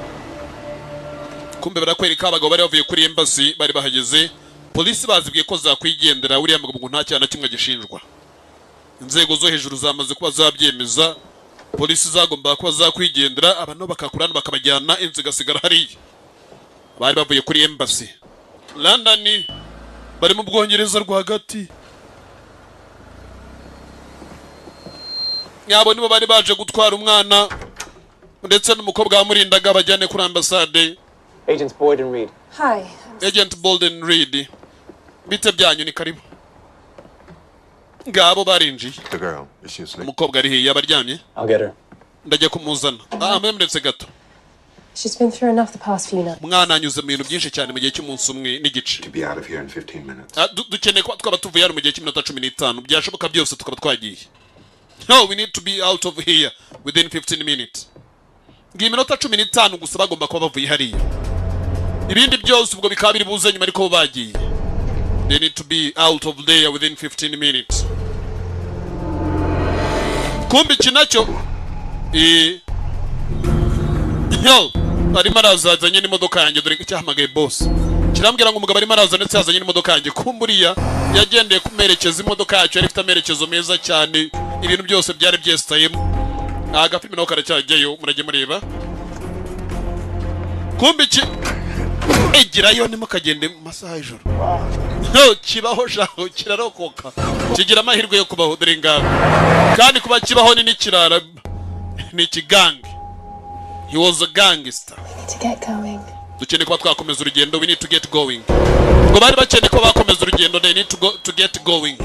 kumbe barakwereka abagabo bari bavuye kuri embassy bari bahageze. Polisi bazibwiye ko zakwigendera, uriya mugabo ngo nta cyaha na kimwe gishinjwa. Inzego zo hejuru zamaze kuba zabyemeza, polisi zagombaga kuba zakwigendera, abantu bakakurana bakabajyana, inzu igasigara hariya. Bari bavuye kuri embassy London, bari mu Bwongereza rwagati. Nyabo nibo bari baje gutwara umwana ndetse n'umukobwa wamurindaga, bajyane kuri ambasade. Agents Boyd and Reed. Hi. Agent Bolden, Reed, bite byanyu? Ni karibu. Ngabo barinjiye. The girl, is she asleep? Umukobwa ari hehe? Yaba aryamye? I'll get her. Ndajya kumuzana. Ah, mwemuretse gato. She's been through enough the past few nights. Umwana anyuze mu bintu byinshi cyane mu gihe cy'umunsi umwe n'igice. To be out of here in 15 minutes. Ah, dukeneye kuba twaba tuvuye hano mu gihe cy'iminota 15, byashoboka byose tukaba twagiye. No, we need to be out of here within 15 minutes. Ngiye iminota 15 gusa bagomba kuba bavuye hariya, ibindi byose ubwo bikaba biri buze nyuma, ariko bo bagiye. They need to be out of there within 15 minutes. Kumbe iki nacyo, yo arimo arazazanye n'imodoka yanjye. Dore cyahamagaye boss. Kirambwira ngo umugabo arimo araza, ndetse yazanye n'imodoka yanjye. Kumburiya yagendeye ku merekezo, imodoka yacu yari ifite amerekezo meza cyane, ibintu byose byari byesitayemo. Agafilime naho karacyajyayo, murajye mureba. Kumbe iki egerayo, ntimukagende mu masaha y'ijoro. No, kibaho shaho, kirarokoka, kigira amahirwe yo kubaho. Dore ngabo, kandi kuba kibaho ni n'ikirara, ni ikigange. He was a gangster. To get going. Dukeneye kuba twakomeza urugendo. We need to get going. Ngo bari bakeneye ko bakomeza urugendo. They need to go to get going.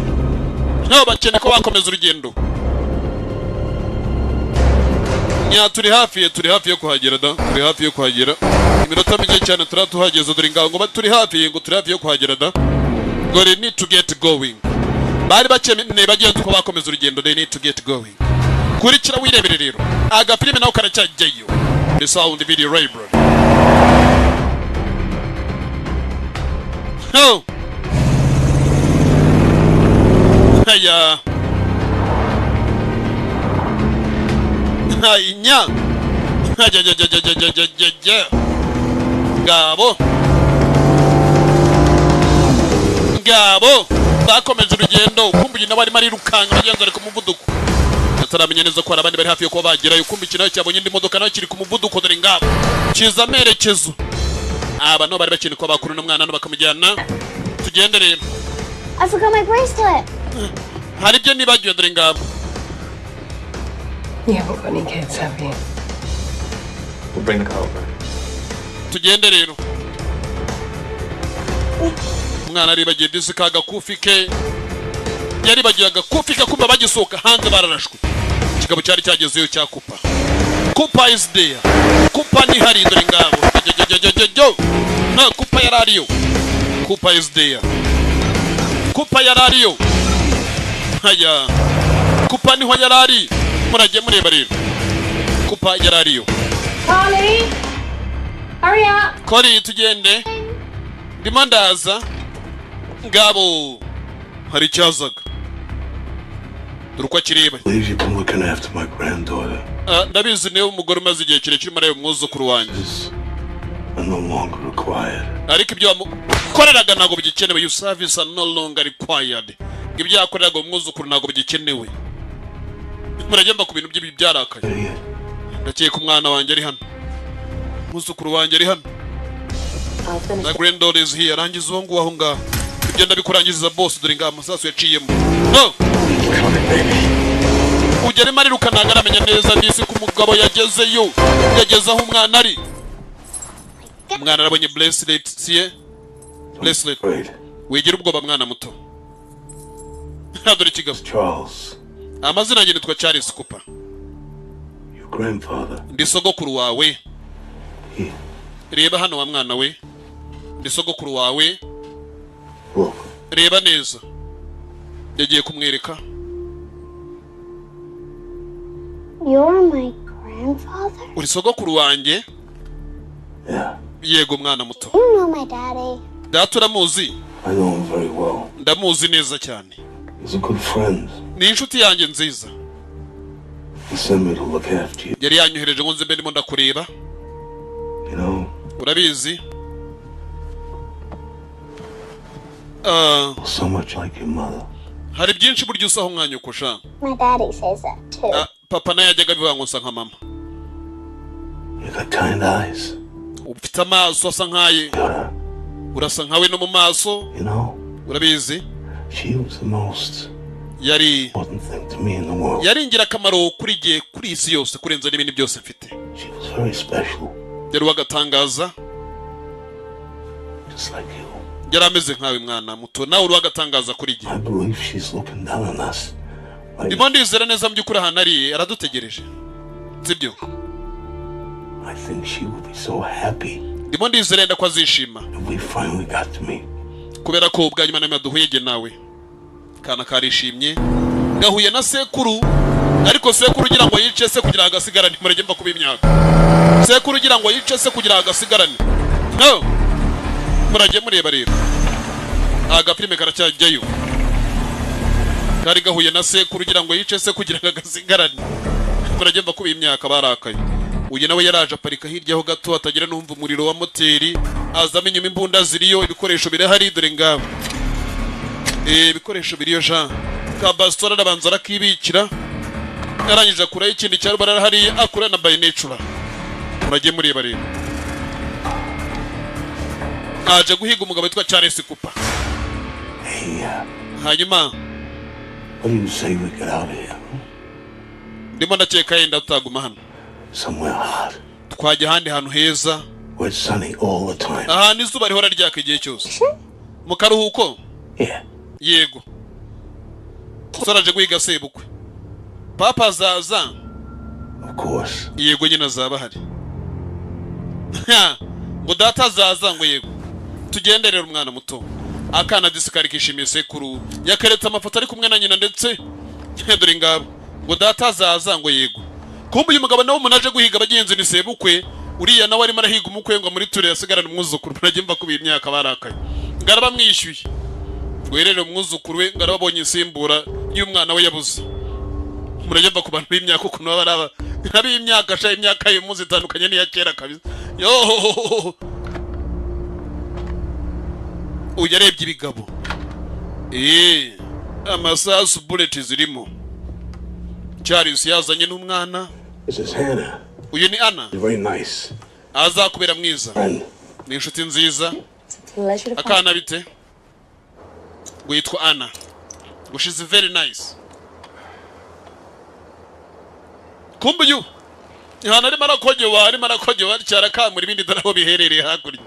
No, bakeneye ko bakomeza urugendo. Nya, turi hafi yo kuhagera da, turi hafi yo kuhagera. Iminota mike cyane turaba tuhageze. Dore ngaho, ngo turi hafi, ngo turi hafi yo kuhagera da, ngo they need to get going. Bari bakeneye bagenzi ko bakomeza urugendo. They need to get going. Kurikira wirebere rero, agafilime nawe karacyajyayo. The Sound Video Library. No. Haya. Haya. Haya, ja, ja, ja, ja, ja, ja, ja, ja. Ngabo. Ngabo. Bakomeje urugendo, kumbe nawe arimo arirukanka, abagenzi ari ku muvuduko. Ataramenya neza ko hari abandi bari hafi yo kuba bagerayo. Kumbe iki nawe cyabonye indi modoka, nawe kiri ku muvuduko. Dore ngabo. Kiza amerekezo. Aba no bari bakeneye ko bakuru n'umwana hano bakamujyana. Tugende rero. I forgot my bracelet. Hari ibyo nibagiwe, dore ngabo. You haven't got any kids, have you? We'll bring the car over. Tugende rero. Umwana aribagiye disi ka gakufi ke, yaribagiye agakufi ke. Kumva bagisohoka hanze bararashwe. Ikigabo cyari cyagezeyo cya Cooper. Cooper is there. Cooper ni hari, dore ngabo. Jo, nta Cooper yari ariyo. Cooper is there. Cooper yari ariyo. Haya, Cooper niho yari ari. Muragiye mureba rero, Cooper yari ariyo. Carly! Hurry up! Kori, tugende, ndimo ndaza. Ngabo hari icyazaga, dore uko akireba. Believe you've been looking after my granddaughter. Ah, ndabizi niwe umugore umaze igihe kirekire urimo areba umwuzukuru wanjye. Are no longer required. Ariko ibyo wamukoreraga ntabwo bigikenewe. Your service are no longer required. Ibyo yakoreraga umwuzukuru ntabwo bigikenewe. Muragenda ku bintu by'ibi byarakaye. Ndakeka umwana wanjye ari hano, umwuzukuru wanjye ari hano. I'll finish. Na granddaughter is here. Arangiza uwo nguwo aho ngaho, ibyo ndabikurangiza boss. Dore ngaho amasasu yaciyemo. No ujya arimo ariruka, ntabwo aramenya neza disi ko umugabo yagezeyo, yageze aho umwana ari. Umwana arabonye bracelet ye, bracelet. Wigira ubwoba, mwana muto. Dore ikigabo. Charles, Amazina yanjye nitwa Charles Cooper. your grandfather. Ndi sogokuru wawe. Reba hano wa mwana we, ndi sogokuru wawe. Look. Reba neza. Yagiye kumwereka. You're my grandfather? Uri sogokuru wanjye? Yego, mwana muto. You know my daddy. Data uramuzi? I know him very well. Ndamuzi neza cyane. He's a good friend. Ni inshuti yanjye nziza. He sent me to look after you. Yari yanyohereje ngo nze mbe ndimo ndakureba. You know, Urabizi. Ah, so much like your mother. Hari byinshi burya usaho umwanya sha. My daddy says that too. Ah, papa nawe yajyaga abivuga ngo nsa nka mama. You got kind eyes. Ufite amaso asa nkaye, urasa nkawe no mu maso. You know, Urabizi, she was the most yari important thing to me in the world. yari ingirakamaro kuri jye, kuri iyi si yose, kurenza n'ibindi byose mfite. She was very special, Yari uw'agatangaza. just like you. Yari ameze nkawe, mwana muto, nawe uri uw'agatangaza kuri jye. I believe she's looking down on us. Ndimo ndizera neza mu by'ukuri ahantu ari aradutegereje, sibyo? I think she would be so happy Ndimo ndizera yenda ko azishima if we finally got to meet. kubera ko ubwa nyuma na duhuye jye nawe. Kana karishimye, gahuye na sekuru. Ariko sekuru ugira ngo yice se kugira ngo agasigarane. Murege mva kuba imyaka, sekuru ugira ngo yice se kugira ngo agasigarane. No, murajye mureba rero, agafilime karacyajyayo. Kari gahuye na sekuru ugira ngo yice se kugira ngo agasigarane. Murajye mva kuba imyaka, barakaye. Uyu nawe yaraje aparika hirya ho gato atagira n'umva umuriro wa moteri, azamo inyuma, imbunda ziriyo, ibikoresho birahari, dore ngabo. Ibikoresho biriyo. Jean Kabasitora arabanza arakibikira, arangije akuraho ikindi cya rubara hariya, akura na binocular. Murajye mureba rero, aje guhiga umugabo witwa Charles Cooper. Hanyuma What do you say we get out of here? Ndimo ndakeka yenda tutaguma hano. Somewhere hot, Twajya ahandi hantu heza, where it's sunny all the time. Ahantu izuba rihora ryaka igihe cyose, mu karuhuko. Yego, umusore aje guhiga sebukwe. Papa azaza? Of course. Yego nyine, azaba ahari. Ngo data azaza? Ngo yego. Tugenderere umwana muto. Akana disikari kishimiye sekuru, yakeretse amafoto ari kumwe na nyina, ndetse dore ngabo. Ngo data azaza? Ngo yego. Kumbe uyu mugabo nawe umuntu aje guhiga abagenzi ni sebukwe. Uriya nawe arimo arahiga umukwe ngo muri ture yasigarane umwuzukuru. Murajye mva kuba imyaka barakaye, ngo arabamwishyuye, ngo yerere umwuzukuru we, ngo arababonye insimbura y'umwana we yabuze. Murajye mva ku bantu b'imyaka ukuntu baba ari ab'imyaka sha. Imyaka y'uyu munsi itandukanye n'iya kera kabisa. Yo, uyu yarebye ibigabo, amasasu, bullet zirimo. Charles yazanye n'umwana. This is Hannah. Uyu ni Anna. You're very nice. Azakubera mwiza. Friend. Ni inshuti nziza. Pleasure to find Akana bite? Ngo yitwa Anna, ngo she's very nice. Kumbe uyu ahantu arimo arakogewa cyarakamura ibindi, dore aho biherereye hakurya.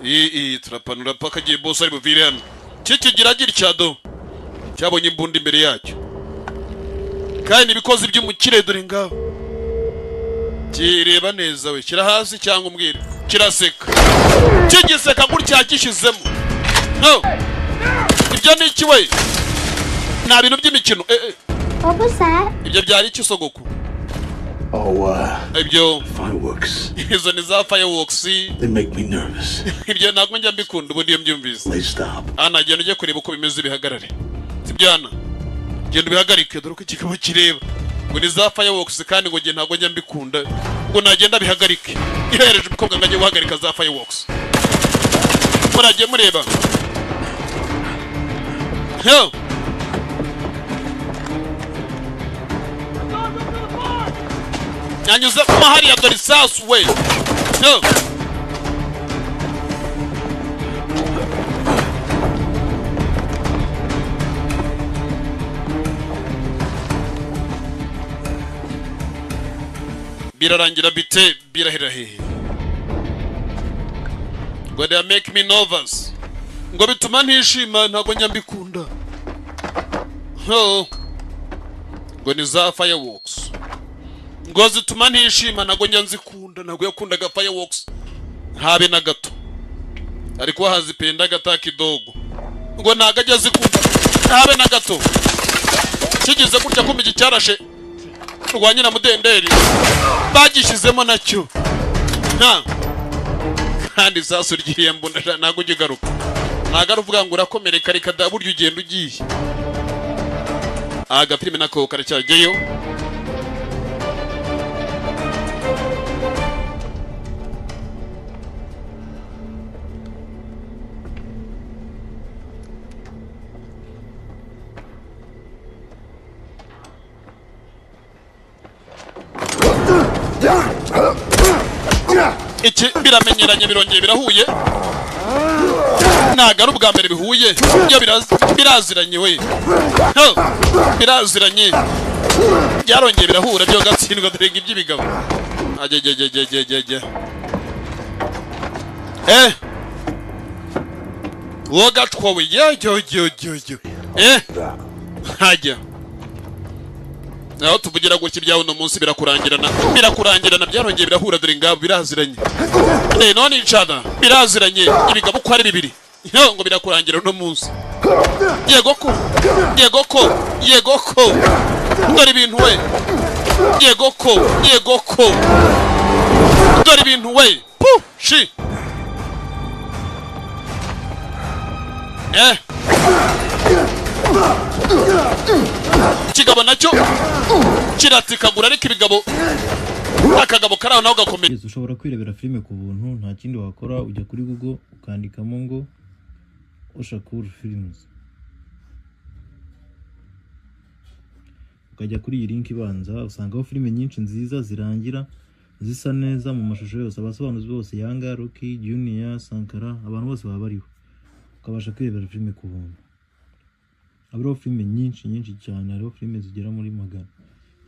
Ii turapanura paka agiye. Boss ari buvire hano kikigira gitya, do cyabonye imbunda imbere yacyo, kandi ibikozi by'umukire, dore ngaho. Kireba neza we, kira hasi cyangwa umbwire. Kiraseka, kigiseka gutya gishyizemo. No, ibyo ni iki we? Nta bintu by'imikino. What was that? Ibyo byari iki, sogoko? Oh, Ibyo fireworks. Izo ni za fireworks. They make me nervous. Ibyo ntabwo njya mbikunda ubundi iyo mbyumvise. They stop. Ana, genda ujye kureba uko bimeze, bihagarare. Sibyo Ana? Genda ubihagarike. Dore uko kikaba kireba, ngo ni za fireworks, kandi ngo njye ntabwo njya mbikunda, ngo nagenda bihagarike. Ihereje umukobwa ngo ajye guhagarika za fireworks. Muragiye mureba. Yo! Yanyuze mo hariya, dore isasu we. Yo! Birarangira bite? Birahera hehe? Ngo they make me nervous, ngo bituma ntishima, ntabwo njya mbikunda. Oh. Ngo ni za fireworks, ngo zituma ntishima, ntabwo njya nzikunda. Ntabwo yakundaga fireworks habe na gato, ariko hazipenda gata kidogo, ngo ntabwo ajya azikunda habe na gato. Kigeze gutya, kumva iki cyarashe rwa nyina mudenderi, bagishyizemo nacyo nta kandi isasu ryiriya mbunda ntabwo ujya ugaruka, ntabwo ari uvuga ngo urakomereka, reka da, burya ugenda ugiye. Agafilime nako karacyajyayo. Iki biramenyeranye, birongeye birahuye, ntabwo ari ubwa mbere bihuye. Ibyo biraziranye we. No, biraziranye, byarongeye birahura, byo gatsindwa. Dore iby'ibigabo ajyajyajyajyajya. Uwo gatwa we, yajyojyojyojyo, hajya naho tuvugira gutya, ibyawe uno munsi birakurangirana, birakurangirana. Byarongeye birahura, dore ngabo, biraziranye. None each other, biraziranye, ibigabo uko ari bibiri. Yo, ngo birakurangira uno munsi. Yego ko, yego ko, yego ko, dore ibintu we. Yego ko, yego ko, dore ibintu we. Pu shi, ikigabo nacyo kiratikagura, ariko ibigabo Akagabo kari aho naho gakomeye. Yes, ushobora kwirebera filime ku buntu. Nta kindi wakora, ujya kuri Google ukandikamo ngo Oshakur Films, ukajya kuri iyi link ibanza, usangaho filime nyinshi nziza zirangira zisa neza mu mashusho yose, abasobanuzi bose, Yanga, Rocky, Junior, Sankara, abantu bose baba bariho, ukabasha kwirebera filime ku buntu. Hariho filime nyinshi nyinshi cyane, hariho filime zigera muri 100,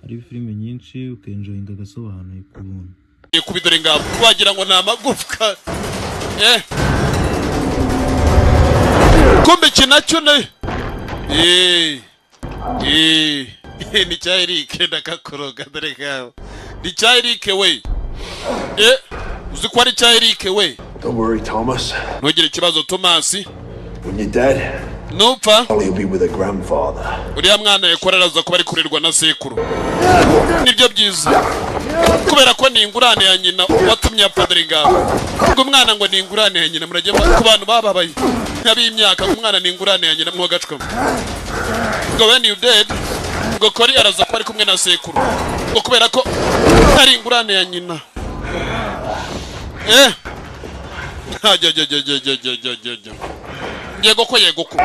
hariho filime nyinshi, ukenjoyinga agasobanuye ku buntu. Kubidore ngabo wagira ngo ni amagufwa. Kumbe iki nacyo ne ni cya Eric, ndakakoroga. Dore kawe, ni cya Eric we. Uzi ko ari cya Eric we. Don't worry, Thomas. Ntugire ikibazo, Thomas. When you're dead, nupfa, Ollie will be with her grandfather. Uriya mwana yakora araza kuba ari kurerwa na sekuru, nibyo byiza, kubera ko ni ingurane ya nyina watumye apfa. Dore ngabo, ubwo umwana ngo ni ingurane ya nyina. Murajya ku bantu bababaye nk'ab'imyaka, umwana ni ingurane ya nyina. Mwogacwamo ngo when you dead, ngo Kori araza kuba ari kumwe na sekuru, ngo kubera ko ari ingurane ya nyina. Ajya. Yego ko, yego ko,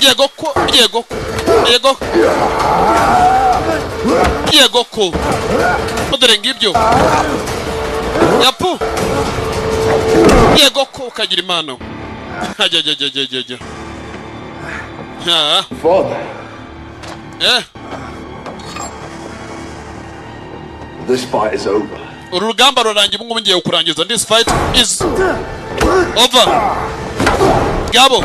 yego ko, yego ko, yego, yego ko. Dore ngibyo yapu. Yego ko, ukagira impano. Ajya ajya ajya ajya ajya. Father, this fight is over. Uru rugamba rurangiye ubu ngubu, ngiye kurangiza. This fight is over. Gabo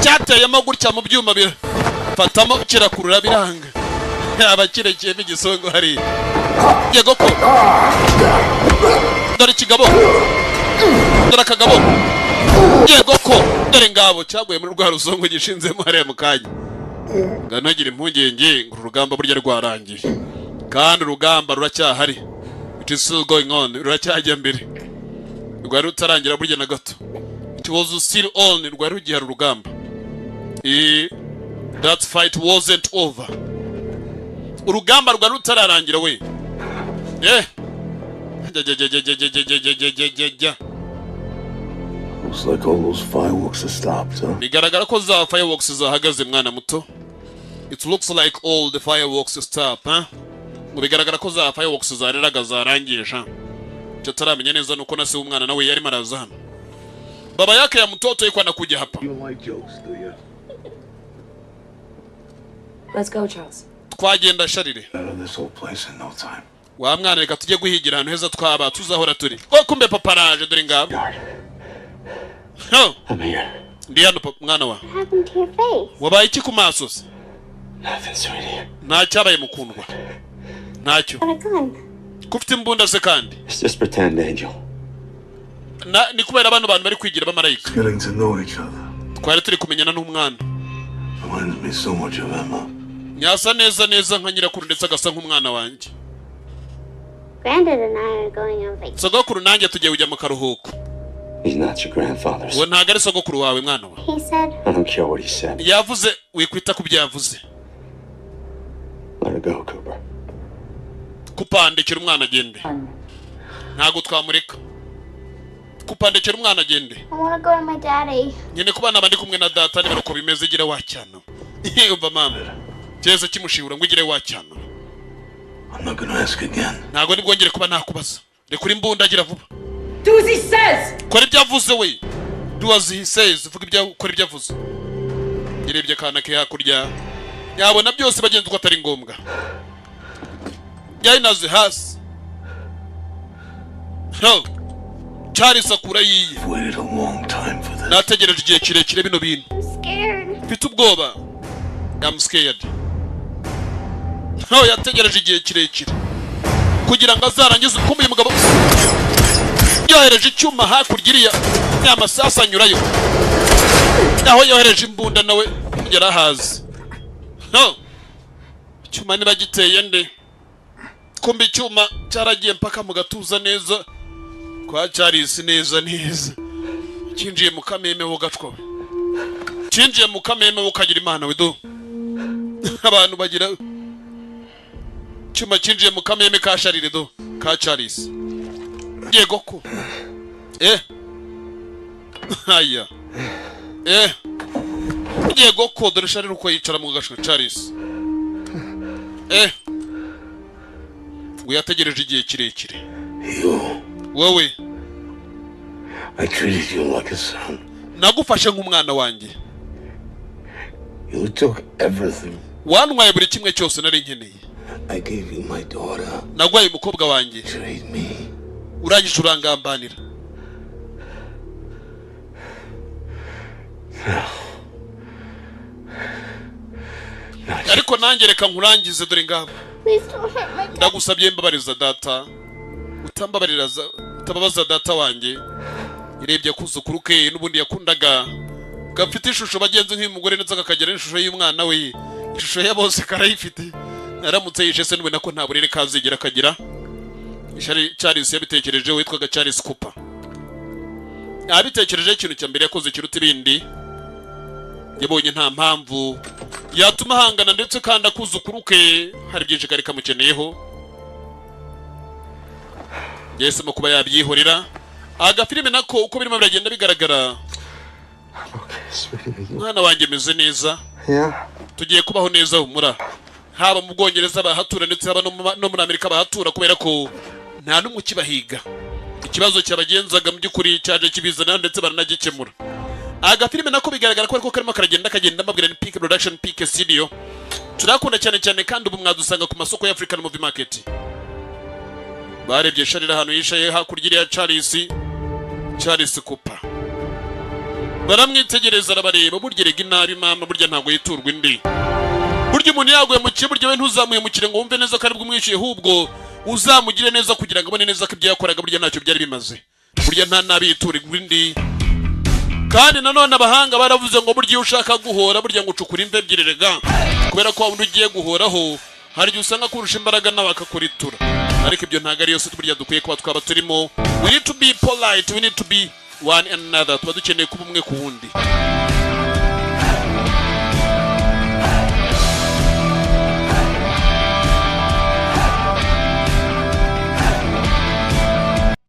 cyateyemo gutya mu byuma, birafatamo, kirakurura, biranga, yaba kirekeyemo igisongo hariya. Yego ko, dore ikigabo, dore akagabo. Yego ko, dore ngabo cyaguye muri rwa rusongo gishinzemo hariya mu kanya. Ngo ntugire impungenge ngo uru rugamba burya rwarangiye, kandi urugamba ruracyahari. It is still going on, ruracyajya mbere, rwari rutarangira burya na gato. It was still on, rwari rugihari urugamba. That fight wasn't over, urugamba rwari rutararangira we. Jya, jya, jya, jya, jya, jya, jya, jya, jya, jya, jya. Looks like all those fireworks have stopped, huh? Bigaragara ko za fireworks zahagaze, mwana muto. It looks like all the fireworks stop, huh? Ngo bigaragara ko za fireworks zareraga zarangiye sha. Icyo ataramenya neza nuko na se w'umwana nawe yarimo araza hano. Baba yake ya mtoto yuko anakuja hapa. You don't like jokes, do you? Let's go, Charles. Twagenda, Charles. Out of this whole place in no time. Wa mwana, reka tujye guhigira ahantu heza twaba tuzahora turi. Oh, kumbe papa araje, dore ngabo. Oh, I'm here. ndi hano papa, mwana wa. What happened to your face? Wabaye iki ku maso se? Nothing, sweetie. Nta cyabaye, mukundwa, ntacyo. Got a gun. Ko ufite imbunda se kandi? It's just pretend, Angel. Ni kubera bano bantu bari kwigira abamarayika. Getting to know each other. Twari turi kumenyana n'umwana. Reminds me so much of Emma. Nyasa neza neza nka nyirakuru, ndetse agasa nk'umwana wanjye. Granddad and I are going on vacation. Sogokuru nanjye tugiye kujya mu karuhuko. He's not your grandfather. Uwo ntabwo ari sogokuru wawe, mwana we. He said, I don't care what he said. Yavuze, wikwita ku byo yavuze. Let her go, Cooper. Kupandikira umwana agende, ntabwo twamureka. Kupandikira umwana agende. I want to go to my daddy. Nyine kuba naba ndi kumwe na data. Niba uko bimeze, gira wacyana. Umva mama, cyeza kimushibura ngo igire wacyana. I'm not gonna ask again. Ntabwo nibwongere kuba nakubaza. Rekura imbunda, agira vuba. Do as he says! Kora ibyo avuze we. Do as he says, vuga ibyo, kora ibyo avuze. Yarebye akana ke hakurya, yabona byose bagenzi ko atari ngombwa, yayinaze hasi. Ho! Charles akura yiye. Waited a long time for this. Nategereje igihe kirekire bino bintu. I'm scared. Mfite ubwoba. I'm scared. Ho, yategereje igihe kirekire kugira ngo azarangize. Kumbe uyu mugabo yohereje icyuma hakurya iriya, ya masasu anyurayo. Aho yohereje imbunda nawe yarahazi. No icyuma niba giteye nde? Kumbe icyuma cyaragiye mpaka mu gatuza neza kwa Charles, neza neza cyinjiye mu kameme ho gacwa, cyinjiye mu kameme ho kagira imana we. Do abantu bagira Icyuma cyinjiye mu kameme ka Sharire, do ka Charles. Yego ko aya yego ko dore Sharire uko yicara mu gashwe. Charles ngo yategereje igihe kirekire wowe. I treated you like a son. Nagufashe nk'umwana wanjye. You took everything. Wantwaye buri kimwe cyose nari nkeneye. I gave you my daughter. Nagwaye umukobwa wanjye. Trade me. Urangije urangambanira. Ariko nanjye reka nkurangize, dore ngabo. Please don't hurt my dad. Ndagusabye mbabariza data, utambabarira, utababaza data wanjye. Yarebye akuzukuru ke n'ubundi yakundaga, gafite ishusho bagenzi nk'uyu mugore, ndetse kakagira n'ishusho y'umwana we. Ishusho ya bose karayifite. Aramutse yishe se n'ubona ko nta burere kazigera kagira. Charles yabitekereje, witwaga Charles Cooper abitekerejeho. Ikintu cya mbere yakoze kiruta ibindi, yabonye nta mpamvu yatuma ahangana, ndetse kandi akuzukuru ke hari byinshi kari kamukeneyeho, yahisemo kuba yabyihorera. Agafilime nako uko birimo biragenda bigaragara. Sweetie, Mwana wanjye, meze neza. Yeah? Tugiye kubaho neza, humura. Haba mu Bwongereza bahatura, ndetse haba no muri Amerika bahatura, kubera ko nta n'umwe ukibahiga. Ikibazo cyabagenzaga mu by'ukuri cyaje kibizana, ndetse baranagikemura. Agafilime nako bigaragara ko ariko karimo karagenda kagenda. Mbabwira ni Peak Production, Peak Studio, turakunda cyane cyane, kandi ubu mwadusanga ku masoko ya African Movie Market. Barebye Sharira ahantu yicaye hakurya iriya. Charles Cooper baramwitegereza, arabareba. Burya erega inabi mama, burya ntabwo yiturwa indi. Burya umuntu yaguye mu burya we ntuzamuhemukire ngo wumve neza ko aribwo umwishyuye, ahubwo uzamugire neza kugira ngo abone neza ko ibyo yakoraga burya ntacyo byari bimaze. Burya nta nabi yiturirwa indi. Kandi nanone abahanga baravuze ngo burya iyo ushaka guhora, burya ngo ucukura imva ebyiri rega, kubera ko waba ugiye guhoraho hari igihe usanga kurusha imbaraga nawe akakuritura. Ariko ibyo ntabwo ari yose burya dukwiye kuba twaba turimo. We need to be polite, we need to be one another. Tuba dukeneye kuba umwe ku wundi.